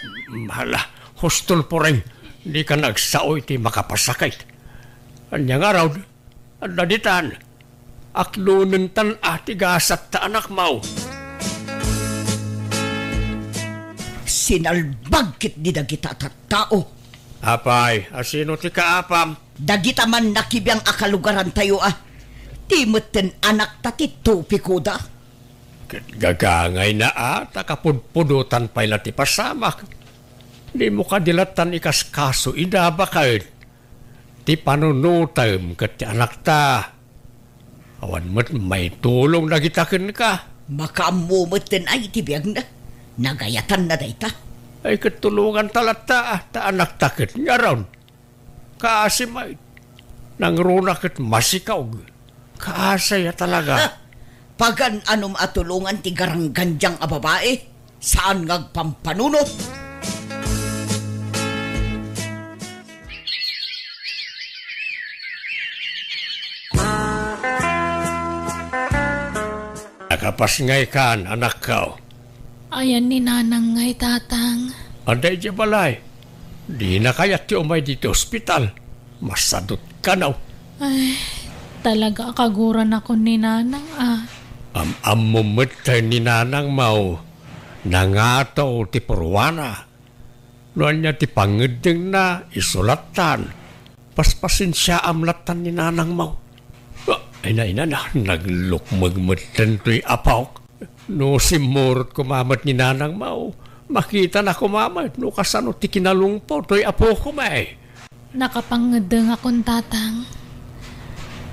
Hala, hustol, Pureng, dika agsao iti makapasakit. Ania ngarud? Adda ditan, aklonentan a ti gasat ta anakmo. Sinalbag ketdi dagita tattao. Apay, asino ti kaapam? Dagita mannakibiang a kalugarantayo a. Ti metten anakta ti tupikoda. Ket gagangayna a, ta kapudpudotan pay la ti pasamak. Dimo kadi lattan ikaskaso ida baket ti panunotem ket ti anakta. Awan met maitulong dagita kenka. Makaammo metten ay ti biagna. Nagayatanna dayta. Ay, ket tulonganta latta, ta anakta ket ngarud. Kaasi met. Nangruna ket masikaw. Kaasi a talaga. Ah, pagan-anom a tulongan ti garanggandiang a babai. Saan nga agpampanunot. Nakapasngaykan, anakko. Ayan ni Nanang ngay, Tatang. Adda idiay balay. Dina kayat ti umay ditoy ospital. Masadut kano. Ay, talaga a kaguranakon ni Nanang, ah. Am-ammo met ni Nanangmo. Nangato ti purwana. No ania ti pangngeddengna, isu lattan. Paspasensiaam lattan ni Nanangmo. Ah, ina, ina na, naglukmeg metten toy apok. No simmurot koma met ni Nanangmo, makitana koma met no kasano ti kinalungpo toy apokoma. Nakapangngeddengakon, Tatang.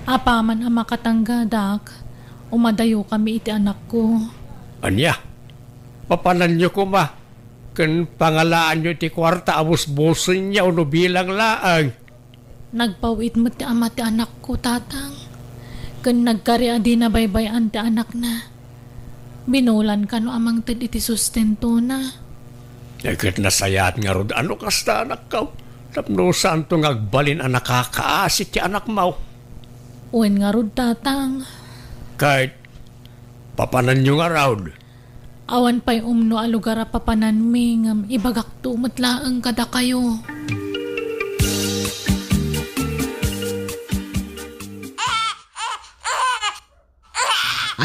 Apaman a makatanggadak, umadayokami iti anakko. Ania? Papananyo koma ken pangalaanyo iti kuarta a busbusenyo no bilang laeng. Nagpaw-it met ti ama ti anakko, Tatang. Ken nagkari a dina baybay-an ti anakna. Binulan kano a mangted iti sustentona. Ay, ket nasayaat ngarud a no kasta, anakko. Tapno saanto nga agbalin a nakakaasi ti anakmo. Wen ngarud, Tatang. Ket papananyo ngarud. Awan pay umno a lugar a papananmi ngem ibagakto met laeng kadakayo.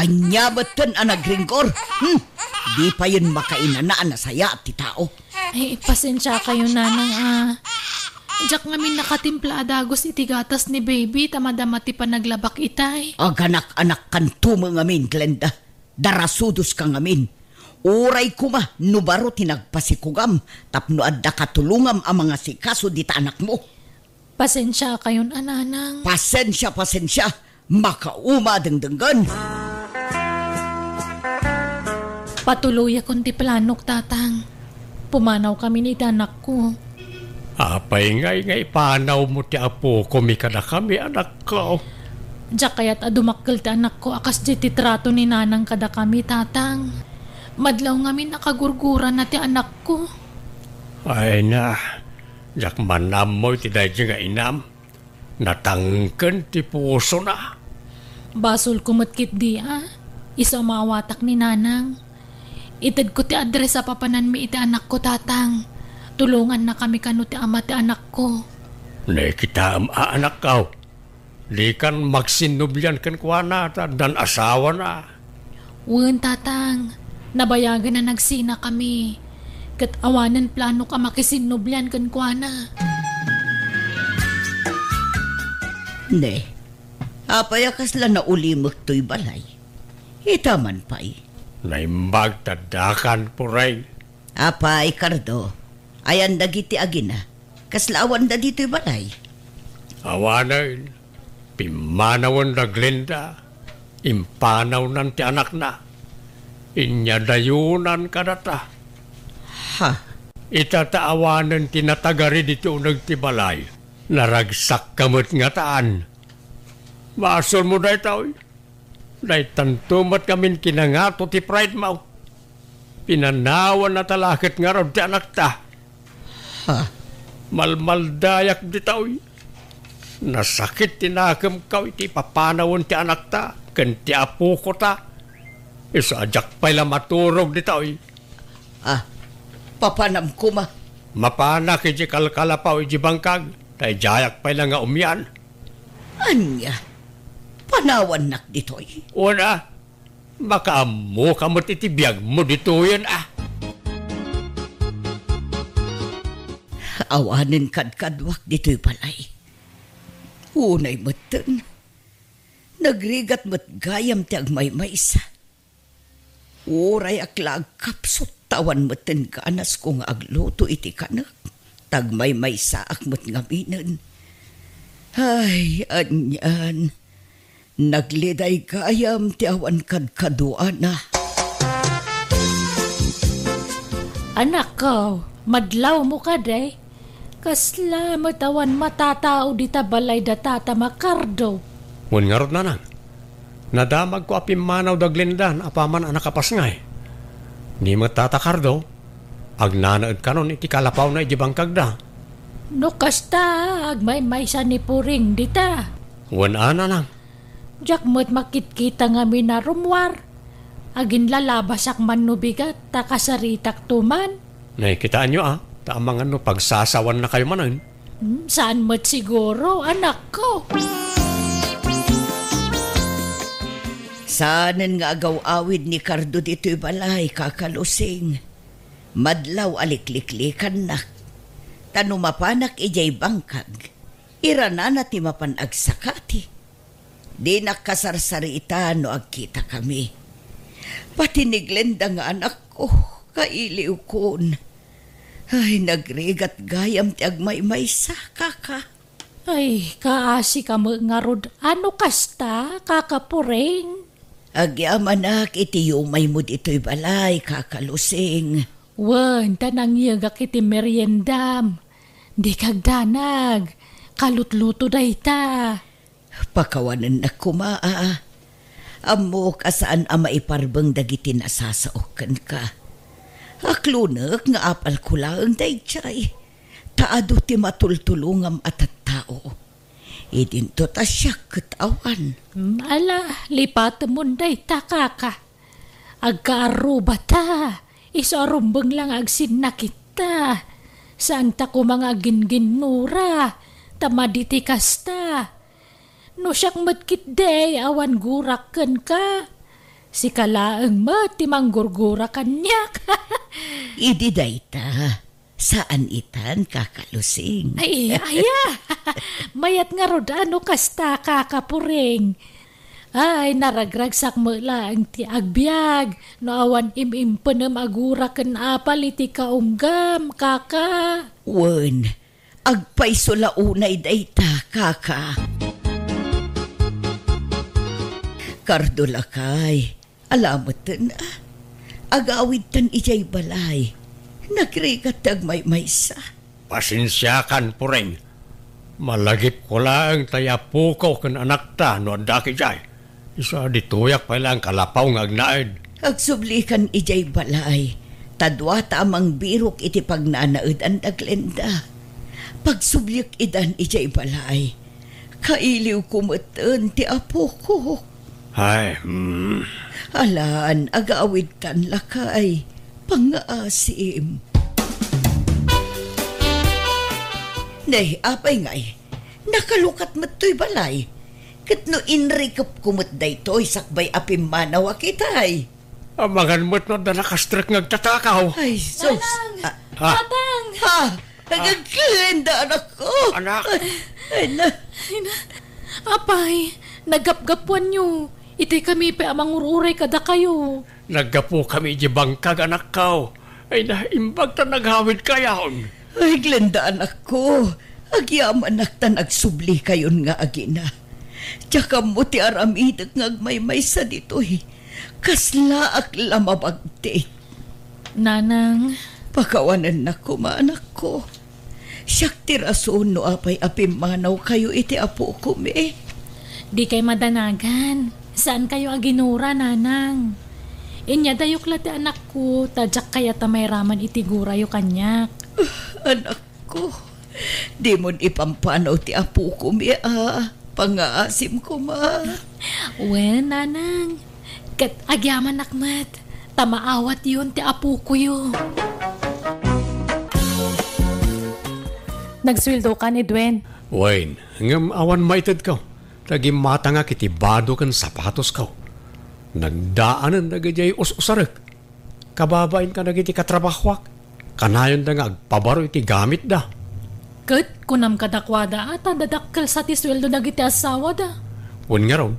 Ania metten a nagringgor? Hmm? Di payen makainana a nasayaat ti tao. Ay, pasensiakayo, Nanang, a. Diak ngamin nakatimpla a dagus iti gatas ni baby ta madama ti panaglabak itay. Aganakanakkanto met ngamin, Glenda. Darasudoska ngamin. Uray koma no baro ti nagpasikugam tapno adda katulongam a mangasikaso dita anakmo. Pasensiakayon a, Nanang. Pasensia, pasensia. Makauma a dengdenggen. Patuloyakon ti planok, Tatang. Pumanawkamin iti anakko. Apay ngay nga ipanawmo ti apokomi kadakami, anakko? Diak kayat a dumakkel ti anakko a kasdiay ti trato ni Nanang kadakami, Tatang. Madlaw ngamin a kagurgurana ti anakko. Ay na, diak man ammo iti daydi nga inam. Natangken ti pusona. Basolko met ketdi a, isu a maawatak ni Nanang. Itedko ti address a papananmi iti anakko, Tatang. Tulongannakami kano ti ama ti anakko. Ne, kitaem a, anakko. Dikan magsinnublian kenkuana ta addan asawana. Wen, Tatang, nabayagen a nagsinakami. Ket awanen planok a makisinnublian kenkuana. Ne, apay a kasla naulimek toy balay? Ita man pay. Naimbag ta addakan, Pureng. Apay, Cardo, ayan dagiti agina? Kasla awanda ditoy balay? Awanen, pimmanawen da Glenda, impanawnan ti anakna. Inyadayonan kadata. Ha? Ita ta awanen ti natagari ditoy uneg ti balay. Naragsakka met ngataan. Basolmo daytoy. Daytanto met ngamin kinangato ti pride mo. Pinanawanna ta la ket ngarud ti anakta. Ha? Malmaldayak ditoy. Nasakit ti nakemko iti papanawen ti anakta ken ti apokota. Isu a diak pay la maturog ditoy. Ah, papanam koma. Mapanak iti kalkalapaw iti bangkag, ta idiayak pay la nga umian. Ania? Panawannak ditoy? Una, makaammoka met iti biagmo ditoyen, a. Awanen kadkaduak ditoy balay. Unay metten, nagrigat met gayam ti agmaymaysa. Uray ak la agkapsut, ta awan metten ganasko nga agluto iti kanek. Ta agmaymaysaak met ngaminen. Ay, anian. Nagliday gayam ti awan kadkaduana. Anakko, madlawmo kadi? Kasla met awan matatao dita balay da Tata Makardo. Wen ngarud, Nanang, nadamagko a pimmanaw da Glenda apaman a nakapasngay. Ni met Tata Kardo, agnanaed kanon iti kalapawna iti bangkagda. No kasta, agmaymaysa ni Puring dita. Wen a, Nanang. Diak met makitkita ngamin a rummuar. Aginlalabasak man no bigat, ta kasaritakto man. Nakitaenyo a, ta amangan no pagsasawannakayo manen. Hmm, saan met siguro, anakko. Saanen nga agaw-awid ni Cardo ditoy balay, Kaka Lusing. Madlaw a likliklikannak. Ta no mapanak idiay bangkag, iranana ti mapan agsakati. Dinak kasarsarita no agkitakami. Pati ni Glenda nga anakko, kailiwkon. Ay, nagrigat gayam ti agmaymaysa, Kaka. Ay, kaasika met ngarud a no kasta, Kaka Puring. Agyamanak iti yumaymo ditoy balay, Kaka Lusing. Wen, ta nangyegak iti meriendam. Dika agdanag. Kalutluto dayta. Pakawanennak koma a. Ammok a saan a maiparbeng dagiti nasasaok kenka. Aklonek nga apalko laeng daydiay, ta adu ti matultulongam a tattao. Idinto ta siak ket awan. Hmm, ala, lipatemon dayta, Kaka. Agkaarrubata, isu a rumbeng la nga agsinnakitta. Saanta koma nga agingginnura, ta madi ti kasta. No siak met ketdi, awan gurak kenka. Sika laeng met ti manggurgura kaniak. Idi dayta, saan itan, Kaka Lusing? Ay, aya! Mayat ngarud a no kasta, Kaka Puring. Ay, naragragsak met laeng ti agbiag no awan im-impenem a gura ken apal iti kaunggam, Kaka. Wen, agpayso la unay dayta, Kaka. Kardo, lakay, ala metten, ah. Agawidtan idiay balay. Nagrigat ti agmaymaysa. Pasensiakan, Puring. Malagipko laeng tay apoko ken anakta no addak idiay. Isu a ditoyak pay laeng kalapaw nga agnaed. Agsublikan idiay balay. Ta duata a mangbirok iti pagnanaedan da Glenda. Pagsubliek idan idiay balay. Kailiwko metten ti apoko. Ay, hmm. Alan, agawidtan, lakay. Pangngaasim. Ne, apay ngay, nakalukat met toy balay. Ket no inrikepko met daytoy sakbay a pimmanawak itay. Amangan met no adda nakastrek nga agtatakaw. Ay, sus. Manang! Ah. Ah. Patang! Ah, ah. Nagagenda, anakko. Anak. Ay, ay, na. Ay, na. Apay, naggapgapuanyo. Itay kami pay a mangur-uray kadakayo. Naggapukami iti bangkag, anakko. Ay, na, imbag ta naghawidkayon. Ay, Glenda, anakko. Agyamanak ta nagsublikayon nga agina. Diak ammo ti aramidek nga agmaymaysa ditoy. Kaslaak la mabagtik. Nanang. Pakawanennak koma, anakko. Siak ti rason no apay a pimmanawkayo iti apokomi. Dikay madanagan. Saankayo a ginura, Nanang. Inyadayok la ti anakko, ta diak kayat a mairaman iti gurayo kaniak. Anak, ko, dimon ipampanaw ti apokomi a pangngaasim koma. Wen, Nanang. Ket agyamanak met, ta maawatyon ti apokoyo. Nagsueldokan, Edwin. Wen, ngem awan maitedko, ta gimmatangak iti bado ken sapatosko. Nagdaanen dagidiay us-usarek. Kababain kadagiti katrabahoak, kanayonda nga agpabaro iti gamitda. Ket kunam kadakuada a ta dadakkel sa ti sueldo dagiti asawada. Wen ngarud,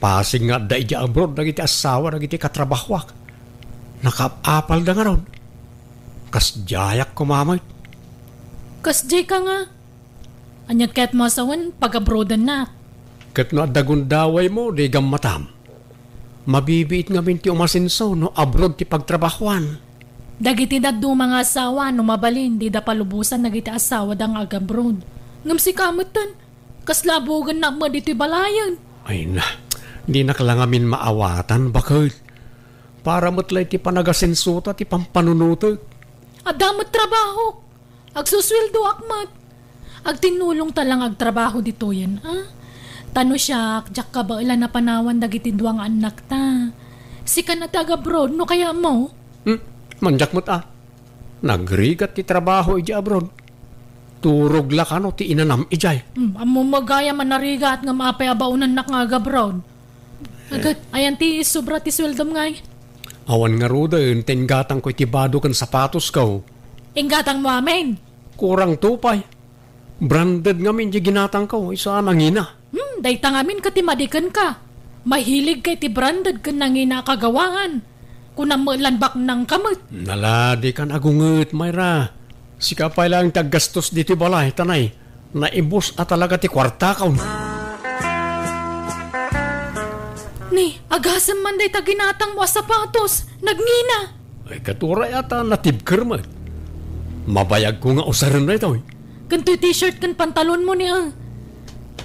pasig nga adda idiay abroad dagiti asawa dagiti katrabahoak. Nakaap-apalda ngarud. Kasdiayak koma met. Kasdiay ka nga. Ania ket masawen pagabroadennak? Ket no adda gundawaymo, di gammatam. Mabibiit ngamin ti umasenso no abroad ti pagtrabahoan. Dagiti dadduma nga asawa, no mabalin, dida palubosan dagiti asawada nga agabroad. Ngem sika metten, kasla buogennak met ditoy balayen. Ay na, dinak la ngamin maawatan, baket. Para met la iti panagasensota ti pampanunotek. Adda met trabahok. Agsusueldoak met. Agtinnulongta la nga agtrabaho ditoyen, a? Ta no siak, diak kabaelan a panawan dagiti dua nga annakta. Sika na ti agabroad, no kayatmo? Hmm, mandiak met, a. Nagrigat ti trabaho idiay abroad. Turog la kano ti inanam idiay. Hmm, ammom gayam a narigat ngem apay a baonannak nga agabroad? Agat, ayan ti sobra ti sueldom ngay? Awan ngaruden ta inggatangko iti bado ken sapatosko. Inggatangmo amin? Kurangto pay. Branded ngamin ti ginatangko, isu a nangina. Hmm, dayta ngamin ket ti madikenka. Mahiligka iti branded ken nangina a kagawaan. Kunam met lan baknangka met. Nala, dikan agunget, Myra. Sika pay laeng ti aggastos ditoy balay, ta nay, naibus a talaga ti kuartakon. Ni, agasem man dayta ginatangmo a sapatos, nagngina. Ay, ket uray a ta natibker met. Mabayagko nga usaren daytoy. Ken toy t-shirt ken pantalonmo ni, a.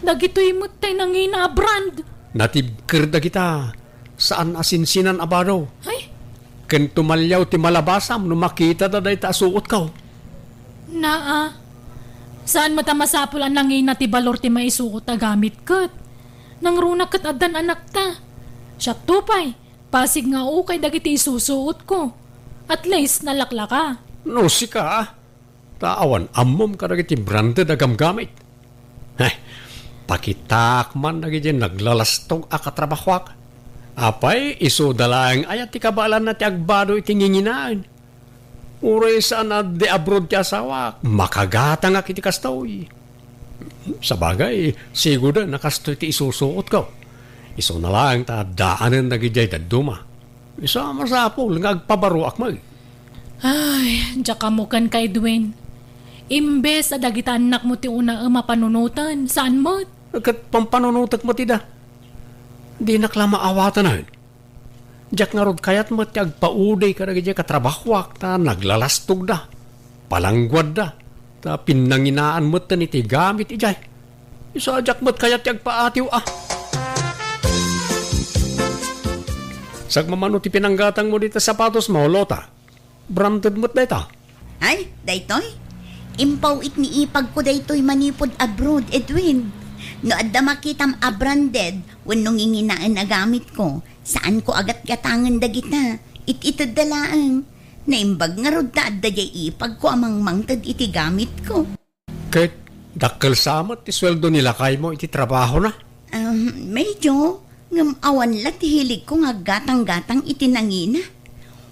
Dagitoy met tay nangina a brand. Natibker dagita. Saan a sinsinan a baro. Ay? Ken tumaliaw ti malabasam no makitada dayta a suotko. Naa, saan met a masapul a nangina ti balor ti maisuot a gamit ket. Nangruna ket addan anakta. Siakto pay, pasig nga ukay dagiti isusuotko. At least, nalaklaka. No sika, ta awan ammom kadagiti branded a gamgamit. Heh, pakitaak man dagiti naglalastog a katrabahoak. Apay, isuda laeng aya ti kabaelanna ti agbado iti nginginaen? Uray saan a di abroad ti asawak, makagatangak iti kastoy. Sabagay, sigurda a kastoy ti isusuotko. Isuna laeng ta addaanen dagidiay dadduma. Isu a masapul nga agpabaroak met. Ay, diak ammo kenka, Edwin. Imbes a dagita annakmo ti unaem a panunoten, saan met? Ket pampanunotek met ida. Dinak la maawatanen. Diak ngarud kayat met ti agpaudi kadagiti katrabahoak ta naglalastogda, palangguadda, ta pinnanginaan metten iti gamit idiay. Isu a diak met kayat ti agpaatiw a. Sagmamano ti pinanggatangmo dita sapatosmo, Lota. Branded met dayta. Ay, daytoy? Impaw-it ni ipagko daytoy manipud abroad, Edwin. No adda makitam a branded wenno nginginaen a gamitko, saanko a gatgatangen dagita. It-itedda laeng. Naimbag ngarud ta adda diay ipagko a mangmangted iti gamitko. Ket dakkel sa met ti sueldo ni lakaymo iti trabahona? Um, medyo. Ngem awan la ti hiligko nga aggatang-gatang iti nangina.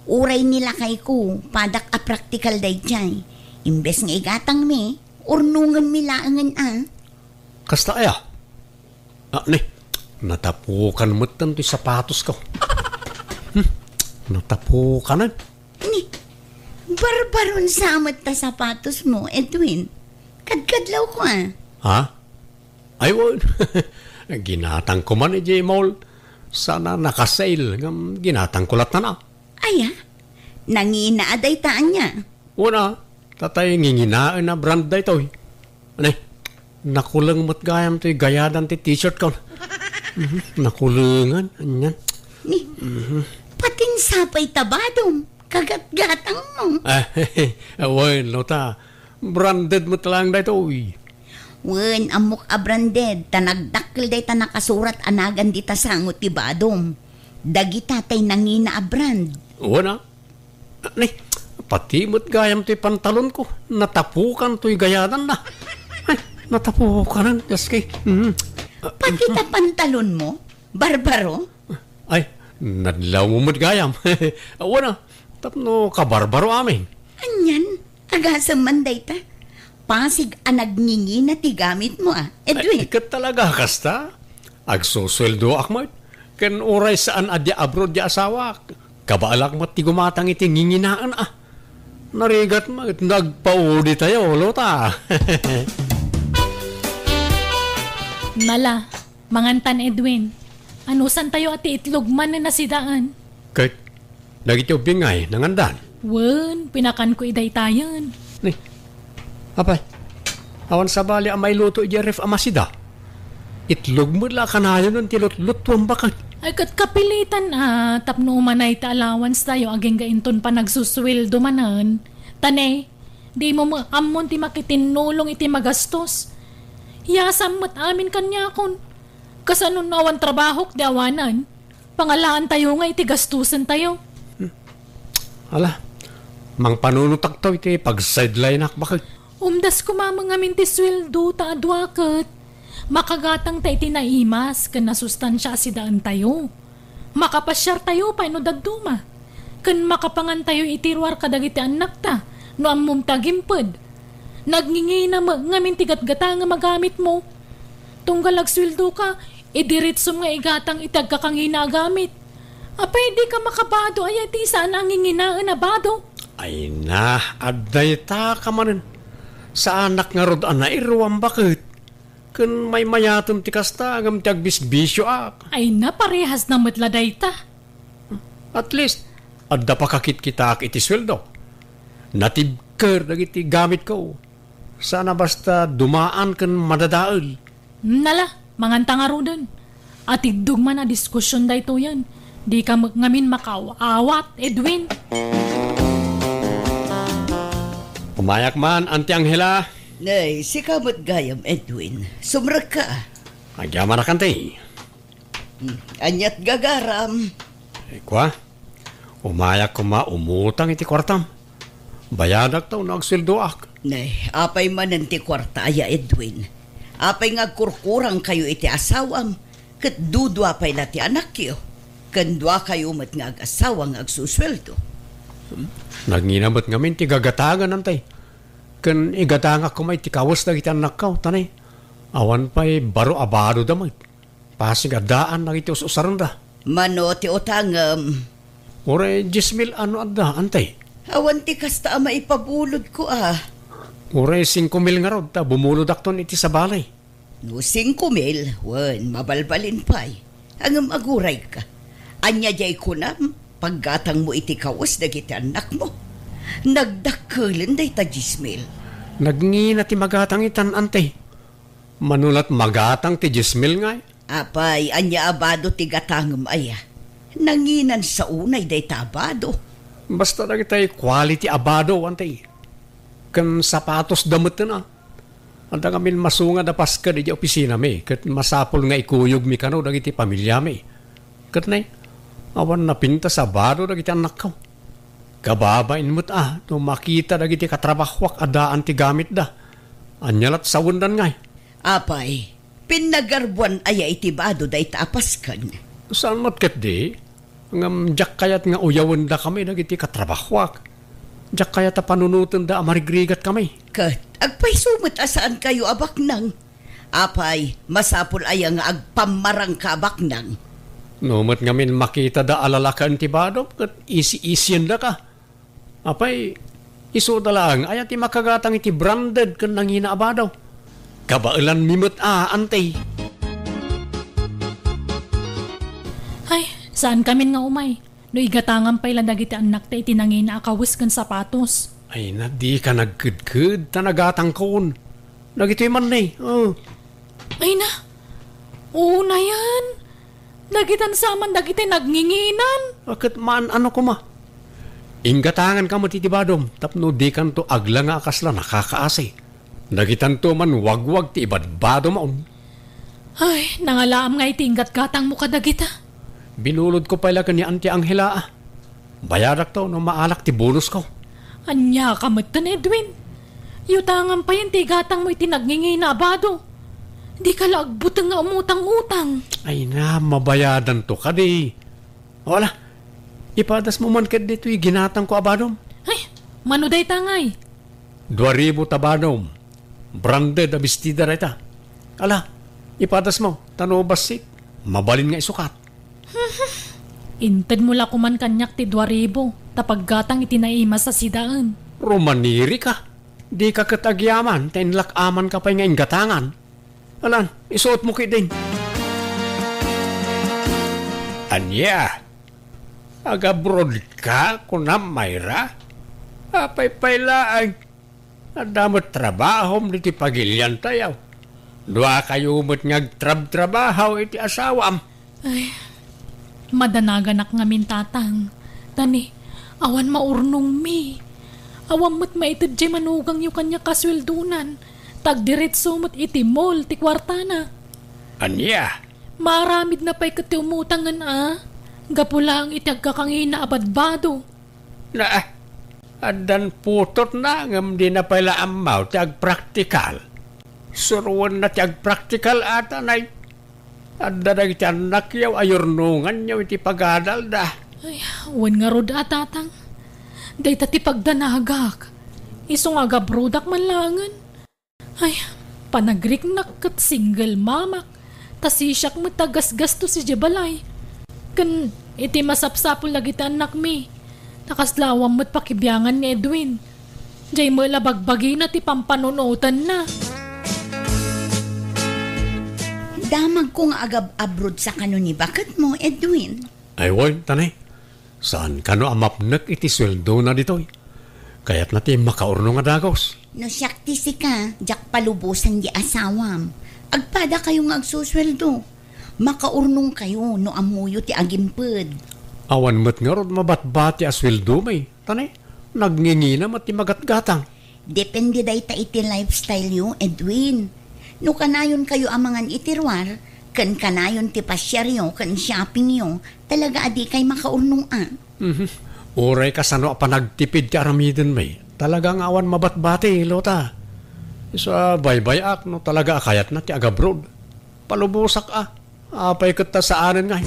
Uray ni lakayko, padak a praktikal daydiay. Imbes nga igatangmi, urnongenmi laengen a. Kasta aya? Ah, ni, natapukan metten toy sapatosko. Hmm, natapukanen. Ni, barbaron sa met ta sapatosmo, Edwin. Kadkadlawko a. Ha? Ay, wen. Ginatangko man idiay mall. Saan a naka-sale, ngem ginatangko latta a. Aya? Nangina a dayta ania? Wen a, tatay nginginaen a brand daytoy. Ania, nakuleng met gayam toy gayadan ti t-shirt ko. Mhm, nakulengen, anian. Ni, Mhm. Patin sapay ta badom, kagatgatangmo. Ah, wen, Lota, branded met laeng daytoy. Wen, ammok a branded, ta nagdakkel dayta nakasurat a nagan dita sango ti badom. Dagita tay nangina a brand. Wen a, Ni, pati met gayam toy pantalonko, natapukan toy gayadanna. Ay, natapukanen, Dios ko. Mhm. Pati ta pantalonmo, Barbaro? Ay, nadlawmo met gayam. Wen a, tapno kabarbaro amin. Anian, agasem man dayta. Pasig a nagngingina ti gamitmo a, Edwin. Ay, ket talaga, kasta? Agsusueldoak met. Ken uray saan a dia abroad ti asawak, kabaelak met ti gumatang iti nginginaen a. Narigat met no agpauditayo, Lota. Nala, mangantan, Edwin. Anusantayo a ti itlog manen a sidaan? Ket dagiti ubbing ngay, nangandan? Wen, pinakanko idaytayen. Ni, apay, awan sabali a mailuto idiay ref a masida. Itlog met la a kanayon ti lutlutuan baket. Ay, ket kapilitan a, tapno umanay ti allowance tayo agingga inton panagsusueldo manen. Ta ne, dimo met ammon ti makitinnulong iti magastos. Yasam met amin kaniakon. Kasano no awan trabahok ti awanan? Pangalaantayo nga iti gastusentayo. Ala, mangpanunotakto iti pag-sideline-ak baket. Umdas koma met ngamin ti sueldo ta adua ket makagatangta iti naimas ken nasustansia a sidaentayo. Makapasiartayo pay no dadduma. Ken makapangantayo iti ruar kadagiti annakta no ammom ti agimped. Nagngingina met ngamin ti gatgatangem a gamitmo. Tunggal agsueldoka, idiritsom nga igatang iti agkakangina a gamit. Apay, dika makabado aya iti saan a nginginaen a bado? Ay na, adda ita ka manen. Saanak ngarud a nairuam baket. Ken maymayatem ti kasta ngem ti agbisbisioak. Ay na, parehas na met la dayta. At least, adda pakakitkitaak iti sueldo. Natibker dagiti gamitko. Saan a basta dumaan ken madadael. Nala, manganta ngaruden. Atiddog man a diskusion daytoyen. Dika met ngamin makaaw-awat, Edwin. Umayak man, Auntie Angela. Nay, sika met gayam, Edwin. Sumrekka. Agyamanak, Auntie. Hmm, aniat gagaram? Eh, kua? Umayak koma umutang iti kuartam. Bayadak ta no agsueldoak. Nay, apay manen ti kuarta aya, Edwin? Apay nga agkurkurangkayo iti asawam? Ket dudua pay la ti anakyo. Ken duakayo met nga agasawa nga agsusueldo. Nagngina met ngamin ti gagatangan, Antay. Ken igatangak koma iti kawes dagiti annakko, ta ne, awan pay baro a badoda met. Pasig a daan dagiti us-usarenda. Mano ti utangem? Uray dies mil a no adda, Antay. Awan ti kasta a maipabulodko a. Uray singko mil ngarud ta bumulodakton iti sabali. No singko mil, wen, mabalbalin pay. Ngem agurayka. Ania diay kunam, paggatangmo iti kawes dagiti annakmo? Nagdakkelen dayta dies mil. Nagngina ti magatang itan, Antay. Mano lat magatang ti dies mil ngay? Apay, ania a bado ti gatangem aya? Nanginan sa unay dayta a bado. Basta dagitay quality a bado, Antay. Ken sapatosda metten a. Adda ngamin masungad a pasked idiay opisinami, ket masapul nga ikuyogmi kano dagiti familiami. Ket ne, awan napintas a bado dagiti annakko. Kababain met a no makita dagiti katrabahoak a daan ti gamitda. Ania lat sawendan ngay? Apay, pinnagarbuan aya iti bado dayta a pasked? Saan met ketdi? Ngem diak kayat nga uyawendakami dagiti katrabahoak. Diak kayat a panunotenda a marigrigatkami. Ket agpayso met a saankayo a baknang. Apay, masapul aya nga agpammarangka a baknang? No met ngamin makitada a lalaken ti badom ket isi-isiendaka. Apay, isuda laeng aya ti makagatang iti branded ken nangina a bado? Kabaelanmi met a, Antay. Ay, saankamin nga umay. No igatangan pay la dagiti annakta iti nangina a kawes ken sapatos. Ay na, dika nagkedked ta nagatangkon. Dagitoy man ne, oh. Ay na, unayen. Dagitan sa man dagiti nagnginginan. A, ket maan-ano koma? Inggatanganka met iti badom tapno dikanto aglanga a kasla nakakaasi. Dagitanto man wagwag ti ibadbadom. Ay, nangalaam nga iti inggatgatangmo kadagita. Binulodko pay la ken ni Auntie Angela, a. Bayadakto no maalak ti bonusko. Ania ka metten, Edwin? Yutangan payen ti igatangmo iti nagngingina a bado. Dika la agbuteng nga umutang-utang. Ay na, mabayadanto kadi. O ala, ipadasmo man ket ditoy ginatangko a badom. Ay, mano dayta ngay? Dua ribu ta badom. Branded a bestida dayta. Ala, ipadasmo, ta no bassit, mabalin nga isukat. Intedmo la koman kaniak ti dua ribu, ta paggatang iti naimas a sidaen. Rumanirika. Dika ket agyaman, ta inlak-amanka pay nga inggatangan. Alan, isuotmo ketdin. Ania? Agabrodka, kunam, Myra? Apay pay laeng. Adda met trabahom ditoy pagiliantayo. Duakayo met nga agtrabtrabaho iti asawam. Ay, madanaganak ngamin, Tatang. Ta ne, awan maurnongmi. Awan met maited diay manugangyo kaniak a sueldonan. Ta agdiretso met iti mall ti kuartana. Ania? Maaramidna pay ket ti umutangen a. Gapu laeng iti agkakangina a badbado. Na, addan putotna ngem dina pay la ammo ti agpraktikal. Suroenna ti agpraktikal a, Tanay. Adda dagiti annakyo a yurnonganyo iti pagadalda. Ay, wen ngarud a, Tatang. Dayta ti pagdanagak. Isu nga agabrodak man laengen. Ay, panagriknak ket single mamak, ta sisiak met ti agasgastos idiay balay. Ken iti masapsapul dagiti annakmi, ta kasla awan met pakibiangan ni Edwin. Diay met la bagbagina ti pampanunotenna. Damagko nga agab-abroad sa kano ni baketmo, Edwin. Ay, wen, Tanay. Saan kano a mapnek iti sueldona ditoy? Kayatna ti makaurnong a dagus. No siak ti sika, diak palubosan di asawam. Agpadakayo nga agsusueldo. Makaurnongkayo no ammoyo ti agimped. Awan met ngarud mabatbati a sueldomi, ta ne, nagngingina met ti magatgatang. Depende dayta iti lifestyle yo, Edwin. No kanayon kayo a mangan iti ruar, ken kanayon ti pasiaryo ken shoppingyo, talaga a dikay makaurnong a. Mhm. Uray kasano a panagtipid ti aramidenmi, talaga nga awan mabatbati, Lota. Isu a baybay-ak no talaga a kayatna ti agabroad. Palubosak a. Apay ket ta saanen ngay?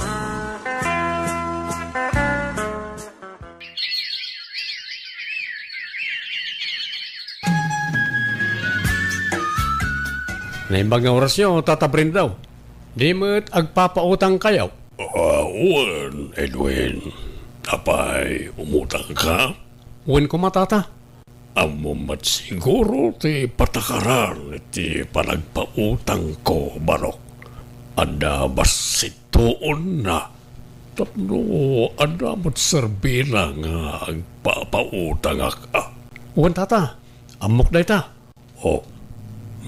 Naimbag nga orasyo, Tata Brenda. Di met agpapautangkayo? Ah, wen, Edwin. Apay, umutangka? Wen koma, Tata. Ammom met siguro ti patakaran iti panagpautangko, Barok. Adda basittuonna. Tapno adda met serbina nga agpapautangak, a. Wen, Tata. Ammok dayta. O,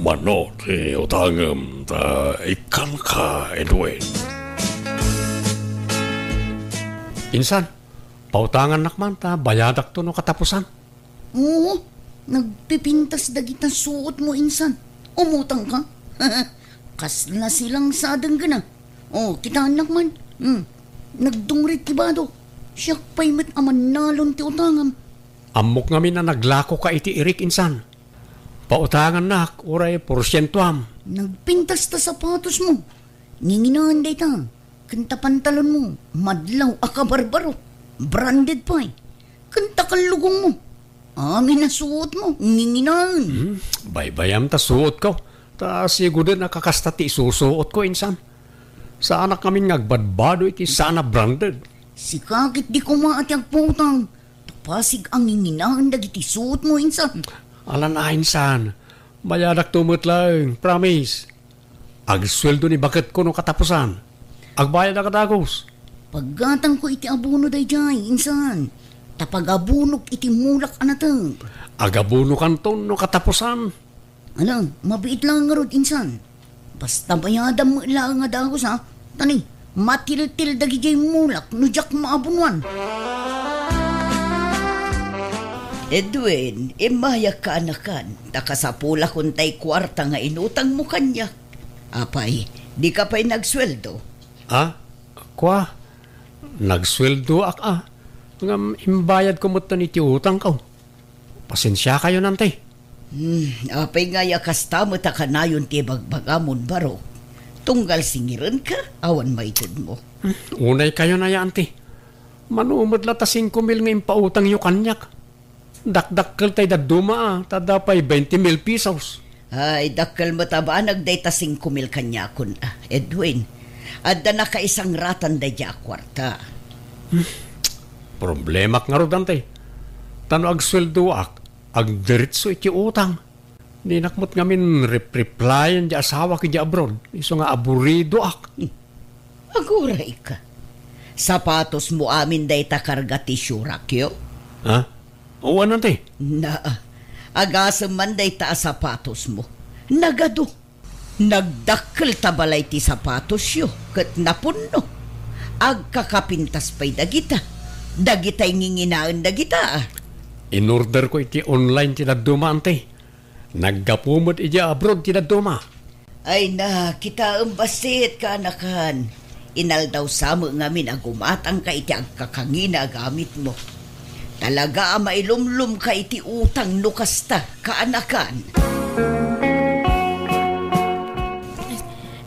mano ti utangem ta ikkanka, Edwin? Insan, pautangannak man ta bayadakto no katapusan. Oo, nagpipintas dagita suotmo, insan. Umutangka? Kasla silang sadeng gana. O, kitaennak man. Hmm. Nagdungrit ti badok. Siak pay met a mannalon ti utangam. Ammok ngamin a naglakoka iti irik, insan. Pautangannak, uray porsientoam. Nagpintas ta sapatosmo. Nginginaen dayta. Ken ta pantalonmo, madlaw a kabarbaro. Branded pay. Ken ta kallugongmo. Amin a suotmo, nginginaen. Hmm, baybayam ta suotko. Ta siguden a kakasta ti isusuotko, insan. Saanak ngamin nga agbadbado iti saan a branded. Sika ket di koma a ti agpautang. Ta pasig a nginginaen dagiti suotmo, insan. Alan a, insan. Bayadakto met laeng, promise. Agsueldo ni baketko no katapusan. Agbayadak a dagus. Paggatangko iti abono daydiay, insan. Ta pagabonok iti mulak a nateng. Agabonokanton no katapusan. Ala, mabiit laeng ngarud, insan. Basta bayadam met laeng a dagus, ha? Tani, matiltil dagidiay mulak no diak maabonoan. Edwin, immayak kaanakan, ta kasapulakon tay kuarta nga inutangmo kaniak. Apay, dika pay nagsueldo? Ah, kua, nagsueldoak a. Ngem imbayadko metten iti utangko. Pasensiakayon, anti. Hmm, apay ngay a kasta met a kanayon ti ibagbagamon, Barok? Tunggal singirenka, awan maitedmo. Hmm, unaykayon aya, anti. Mano met la ta singko mil nga impautangyo kaniak. Dakdakkel tay dadduma a, ta adda pay twenty mil pesos. Ay, dakkel met a banag dayta singko mil kaniakon, a, Edwin. Adda nakaisangratan daydiay a kuarta. Hmm. Problemak ngarud, anti. Ta no agsueldoak, agdiretso iti utang. Dinak met ngamin rep-replyan ti asawak idiay abroad. Isu nga aburidoak. Hmm. Agurayka. Sapatosmo amin dayta karga ti siurakyo? Ha? Wen, anti. Naa. Agasem man dayta a sapatosmo. Nagadu. Nagdakkel ta balay ti sapatosyo ket napunno. Agkakapintas pay dagita. Dagitay nginginaen dagita. Inorderko iti online ti dadduma, anti. Naggapu met idiay abroad ti dadduma. Ay na, kitaem bassit, kaanakan. Inaldaw sa met ngamin a gumatangka iti agkakangina a gamitmo. Talaga a mailumlomka iti utang no kasta, kaanakan.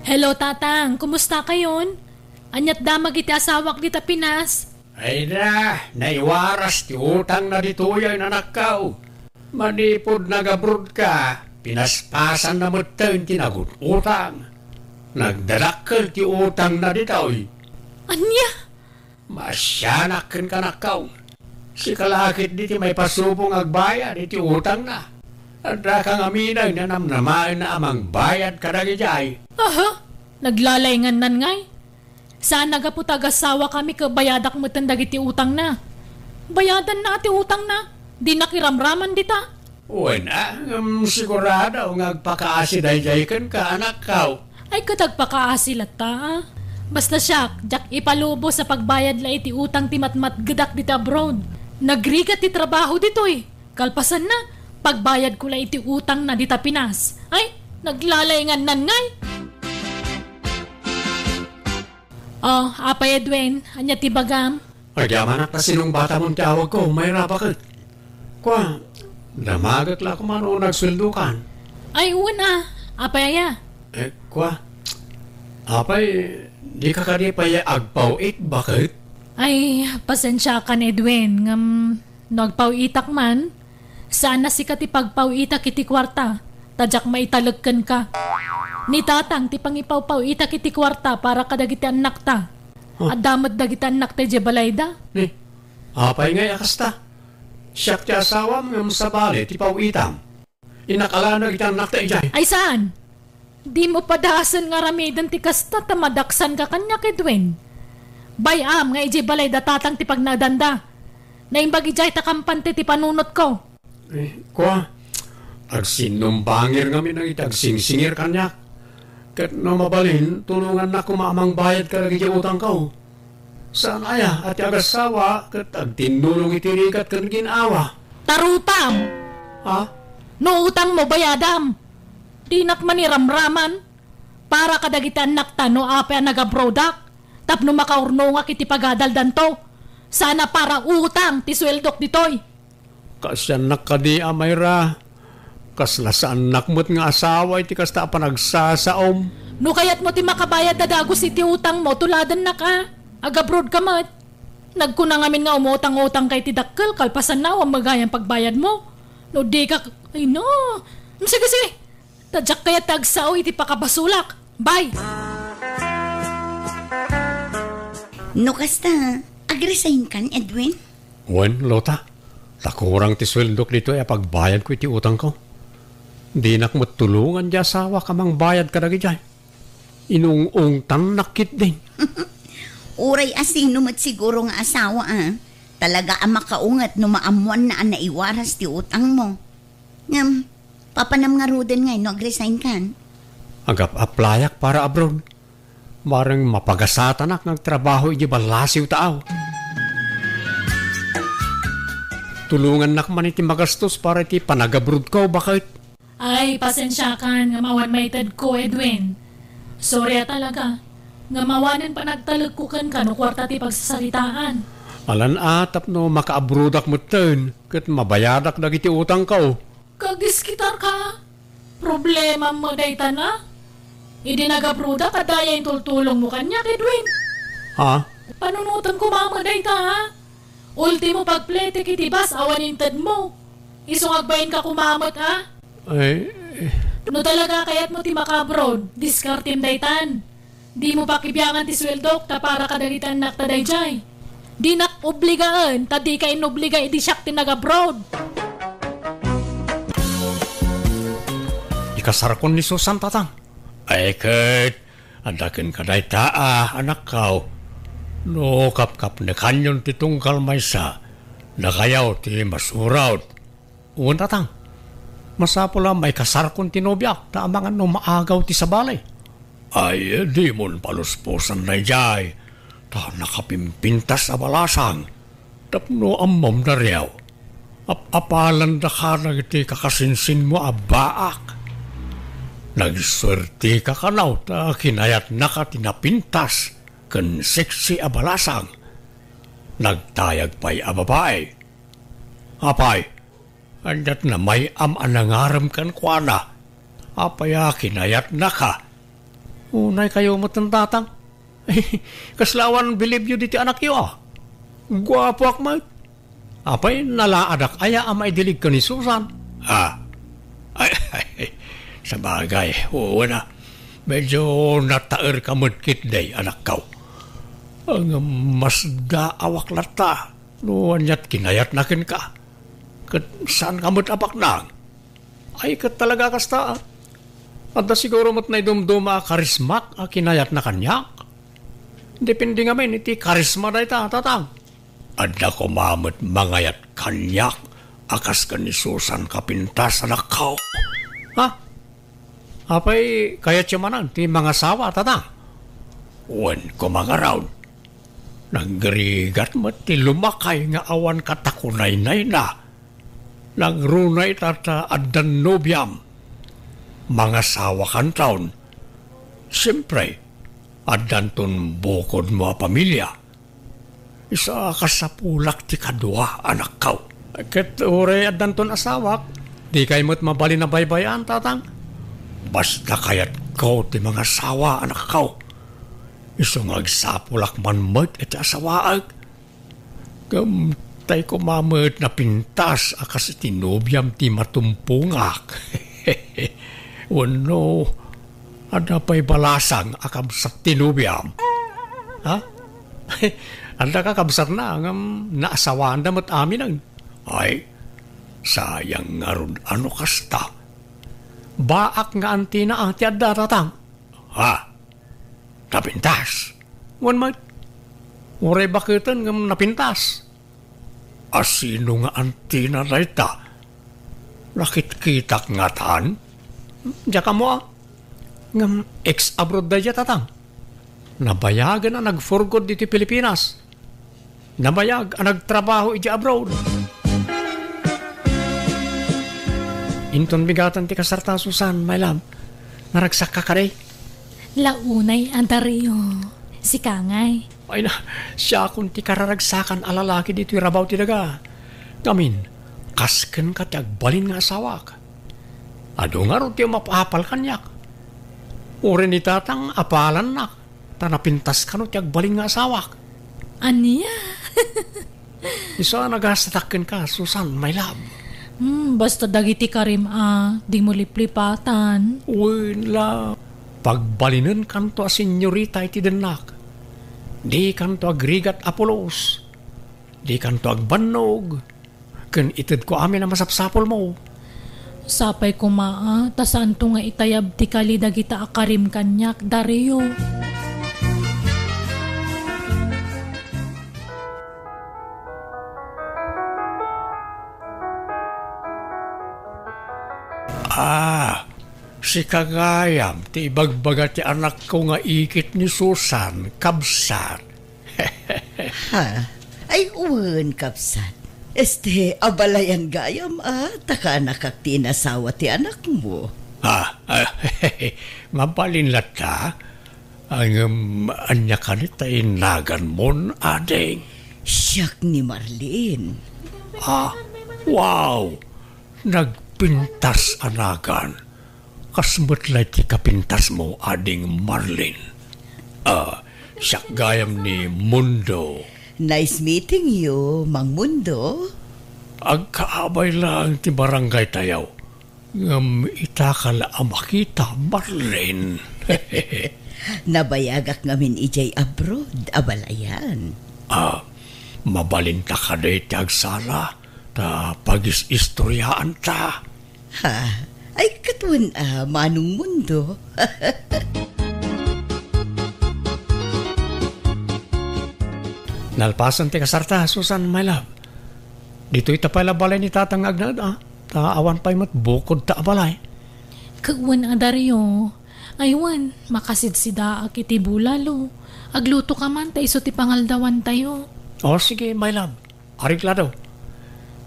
Hello, Tatang. Kumusta kayon? Aniat damag iti asawak dita Pinas? Ay na, naiwaras ti utangna ditoy, anakkaw. Manipud nag-abroad ka, pinaspasanna metten ti nagut-utang. Nagdadakkel ti utangna ditoy. Ania? Maasianak kenka, anakkaw. Sika la ketdi ti maipasubo nga agbayad iti utangna. Addaka ngamin a namnamaenna a mangbayad kadagijay. Aha, naglalaingannan ngay. Saan a gapu ta agasawakami ket bayadak metten dagiti utangna. Bayadanna ti utangna, dinak iramraman dita. Wen a, ngem sigurado nga agpakaasi daydiay kenka, anakkaw. Ay, ket agpakaasi latta, a. Basta siak, diak ipalubos a pagbayad la iti utang ti matmatgedak dita abroad. Nagrigat ti trabaho ditoy. Kalpasanna, pagbayadko la iti utangna dita Pinas. Ay, naglalaingannan ngay. Oh, Apay Edwin, ania ti bagam? Agyamanak ta sinungbatamon ti awagko, Mayra, baket. Kua, damagek la koma no nagsueldokan. Ay, wen a. Apay aya? Eh, kua, apay, dika kadi pay agpaw-it, baket? Ay, pasensiakan, Edwin, ngem no agpaw-itak man, saan a sika ti pagpaw-itak iti kuarta. Ta diak maitalek kenka. Ni tatang ti pangipawpaw-itak iti kuarta para kadagiti annakta. Huh? Adda met dagiti annakta idiay balayda. Ni, apay ngay a kasta? Siak ti asawam ngem sabali ti paw-itam. Innak ala dagiti annakta idiay. Ay saan? Dimo padasen nga aramiden ti kasta ta madaksanka kaniak, Edwin. Bay-am nga idiay balayda tatang ti pagnaedanda. Naimbag idiay ta kampante ti panunotko. Eh, kua, agsinnumbangir ngamin dagiti agsingsingir kaniak. Ket no mabalin, tulongannak koma a mangbayad kadagiti utangko. Saan aya a ti agassawa ket agtinnulong iti rigat ken gin-awa? Tarupam! Ha? No utangmo, bayadam. Dinak maniramraman. Para kadagiti annakta no apay a nagabrodak, tapno makaurnongak iti pagadaldanto. Sana para utang ti sueldok ditoy. Kaasiannak kadi a mayra, kasla saannak met nga asawa iti kasta a panagsasaom. No kayatmo ti makabayad a dagus iti utangmo, tuladennak a. Agabrodka met. Nagkuna ngamin nga umutang-utangka iti dakkel, kalpasanna, awan met gayam pagbayadmo. No dika, ay no. Sige, sige. Ta diak kayat ti agsao iti pakabasolak. Bye! No kasta, agresignkan, Edwin? Wen, Lota. Ta kurang ti sueldok ditoy a pagbayadko iti utangko. Dinak met tulongan ti asawak a mangbayad kadagidiay. Inung-ungtannak ketdi. Uray a sino met siguro nga asawa, a. Talaga a makaunget no maammoanna a naiwaras ti utangmo. Ngem, papanam ngaruden ngay no agresignkan? Agap-aplayak para abroad. Bareng mapagasatanak nga agtrabaho idiay ballasiw taaw. Tulongannak man iti magastos para iti panagabrodko, baket. Ay, pasensiakan nga mawan maitedko, Edwin. Sorry a talaga. Nga mawanen panagtalekko kenka no kuarta ti pagsasaritaan. Alan a, tapno makaabrodak metten, ket mabayadak dagiti utangko. Kagdiskitarka. Problemam met dayta na. Idi nagabrodak, adda aya intultulongmo kaniak, Edwin? Ha? Panunotem koma met dayta, ha? Ultimo, pagpletek iti bus awan intedmo. Isu nga agbainka koma met, ha? Ay, eh. No talaga kayatmo ti makaabroad, diskartem daytan. Dimo pakibiangan ti sueldok ta para kadagiti annakta daydiay. Dinak obligaen ta dika inobliga idi siak ti nagabroad. Ikasarkon ni Susan, tatang. Ay ket, adda kenka dayta a, anakko. No kapkapnekanyon ti tunggal maysa, dakayo ti masurat. Wen, tatang. Masapul a maikasarkon ti nobiak ta amangan no maagaw ti sabali. Ay, dimon palusposan daydiay, ta nakapimpintas a balasang. Tapno ammom, Dario, ap-apalandaka dagiti kakasinsinmo a baak. Nagsuertika kano ta kinayatnaka ti napintas ken sexy a balasang. Nagtayag pay a babai. Apay, Aniat na may-am a nangarem kenkuana. Apay a kinayatnaka? Unay kayo met, tatang. Kasla awan bilibyo diti anakyo, a? Guapoak met. Apay, nalaadak aya a maidilig ken ni Susan? Ah. Ay, ay, sabagay, wen a. Medyo nataerka met ketdi, anakko. Ngem masdaawak latta no aniat kinayatna kenka. Ket saanka met a baknang? Ay, ket talaga kasta, a. Adda siguro met naidumduma a karismak a kinayatna kaniak. Depende ngamin iti karisma dayta, tatang. Adda koma met mangayat kaniak a kas ken ni Susan kapintas, anakko. Ha? Apay, kayatyo manen ti mangasawa, tatang? Wen koma ngarud. Nagrigat met ti lumakay nga awan katakunaynayna. Nagruna ita ta addan nobiam. Mangasawakanton. Siempre, addanton bukodmo a pamilia. Isu a kasapulak ti kadua, anakko. Ket uray addanton asawak, dikay met mabalin a baybay-an, tatang? Basta kayatko ti mangasawa, anakko. Isu nga agsapulak man met iti asawaek. Ngem tay koma met napintas a kas iti nobiam ti matumpongak. Wenno, adda pay balasang a kabsat ti nobiam? Ha? Adda kakabsatna ngem naasawaanda met aminen. Ay, sayang ngarud a no kasta. Baak nga antina a ti adda, Tatang. Ha? Napintas? Wen met. Uray baketen ngem napintas. A sino nga antina dayta? Nakitkitak ngatan? Diak ammo a. Ngem ex-abroad daydiay, Tatang. Nabayagen a nagfurgod ditoy Pilipinas. Nabayag a nagtrabaho idiay abroad. Inton bigaten ti kasarta, Susan, my love. Naragsakka kadi? La unay a, Dario. Sika ngay. Ay na, siakon ti kararagsakan a lalaki ditoy rabaw ti daga. Ngamin, kas kenka ti agbalin nga asawak. Adu ngarud ti umap-apal kaniak. Uray ni Tatang apalannak, ta napintas kano ti agbalin nga asawak. Ania? Isu a nagastatak kenka, Susan, my love. Hmm, basta dagiti karim a, dimo liplipatan. Wen la, pagbalinenkanto a senyorita iti dennak. Dikanto agrigat a pulos. Dikanto agbannog. Ken itedko amin a masapsapulmo. Sapay koma a, ta saanto nga itayab ti kali dagita a karim kaniak, Dario. Ah, sika gayam ti ibagbaga ti anakko nga ikit ni Susan, kabsat. Ha? Ay, wen, kabsat. Este, abalayan gayam, a, ta kaanakak ti inasawa ti anakmo. Ah, ah, mabalin latta. Ngem, ania kadi ta inaganmon, ading? Siak ni Marlene. Ah, wow! Nagpintas a nagan. Kas met lay ti kapintasmo, Ading Marlene. Ah, siak gayam ni Mundo. Nice meeting you, Mang Mundo. Agkaabay laeng ti barangaytayo. Ngem itaka la a makita, Marlene. Nabayagak ngamin idiay abroad, abalayan. Ah, mabalinta kadi ti agsala, ta pagis-istoryaanta. Ha? Ay, ket wen a, Manong Mundo. Nalpasen ti kasarta, Susan, my love. Ditoy ta pay la balay ni Tatang nga agnaed, a. Ta awan pay met bukod ta a balay. Ket wen a, Dario. Ay wen, makasidsidaak iti bulalo. Agluto ka man ta isu ti pangaldawantayo. O, sige, my love. Areglado.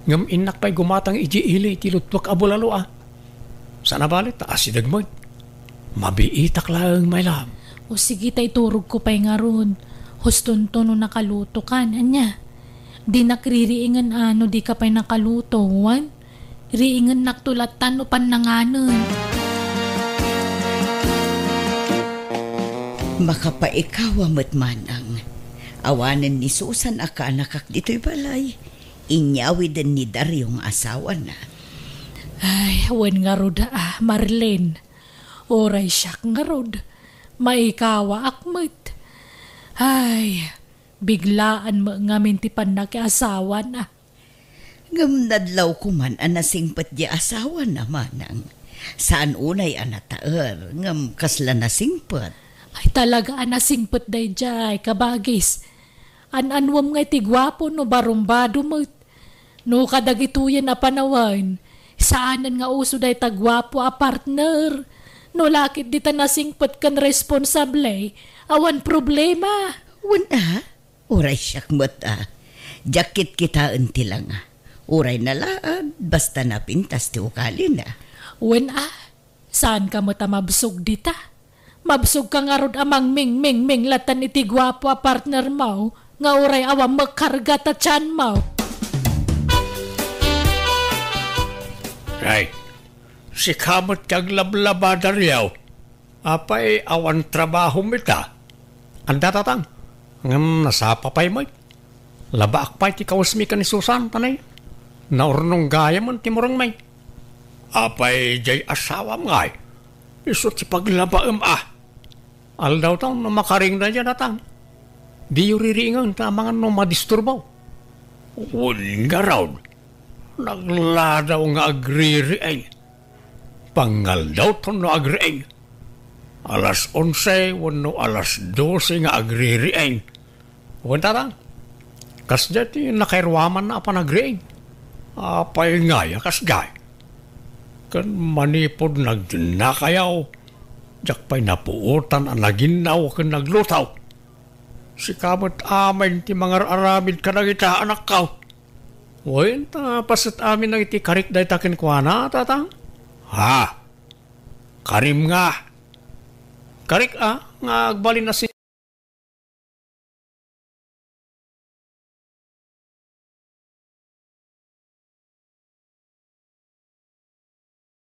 Ngem innak pay gumatang idiay ili ti luttuak a bulalo, a. Saan a bale ta asideg met. Mabiitak laeng, my love. O sige, ta iturogko pay ngarud. Hustonto no nakalutokan. Ania? Dinak ririingen a no dika pay nakaluto, wen? Riingennakto latta no pannanganen. Makapaikawa met, Manang. Awanen ni Susan a kaanakak ditoy balay. Inyawiden ni Dario nga asawana. Ay, wen ngarud a, Marlene. Uray siak ngarud, maikawaak met. Ay, biglaan met ngamin ti pannakiasawana. Ngem nadlawko man a nasingpet diay asawana, Manang. Saan unay a nataer, ngem kasla nasingpet. Ay, talaga a nasingpet daydiay, kabagis. An-anwem nga iti guapo no barumbado met. No kadagitoyen a panawen, saanen nga uso dayta guapo a partner. No la ket dita nasingpet ken responsable, awan problema. Wen a, uray siak met a. Diak kitkitaen ti langa. Uray nalaad, basta napintas ti ugalina. Wen a, saanka met a mabsog dita. Mabsogka ngarud a mangmingmingming latta iti guapo a partnermo nga uray awan met karga ta tianmo. Ay, sika met ti aglablaba, Dario. Apay, awan trabahom ita? Adda, Tatang. Ngem nasapa pay met. Labaak pay ti kawesmi ken ni Susan, tanay. Naurnong gayamen ti murengmi. Apay diay asawam ngay? Isu ti paglabaem a. Aldawtaon no makaring daydiay, Tatang. Diyo ririingen ta amangan no madisturbaw. Wen ngarud, nagladaw nga agririing. Pangaldawtaon no agriing. Alas onse wenno alas dose nga agririing. Wen, Tatang, kasdiay ti nakairuamanna a panagriing. Apay ngay a kasdiay? Ken manipud nagdennakayo, diak pay napuotan a naginnaw ken nagluto. Sika met amin ti mangar-aramid kadagita, anakko. Wen, ta paset amin dagiti karik dayta kenkuana, Tatang? Ha? Karim nga? Karik a, nga agbalin a si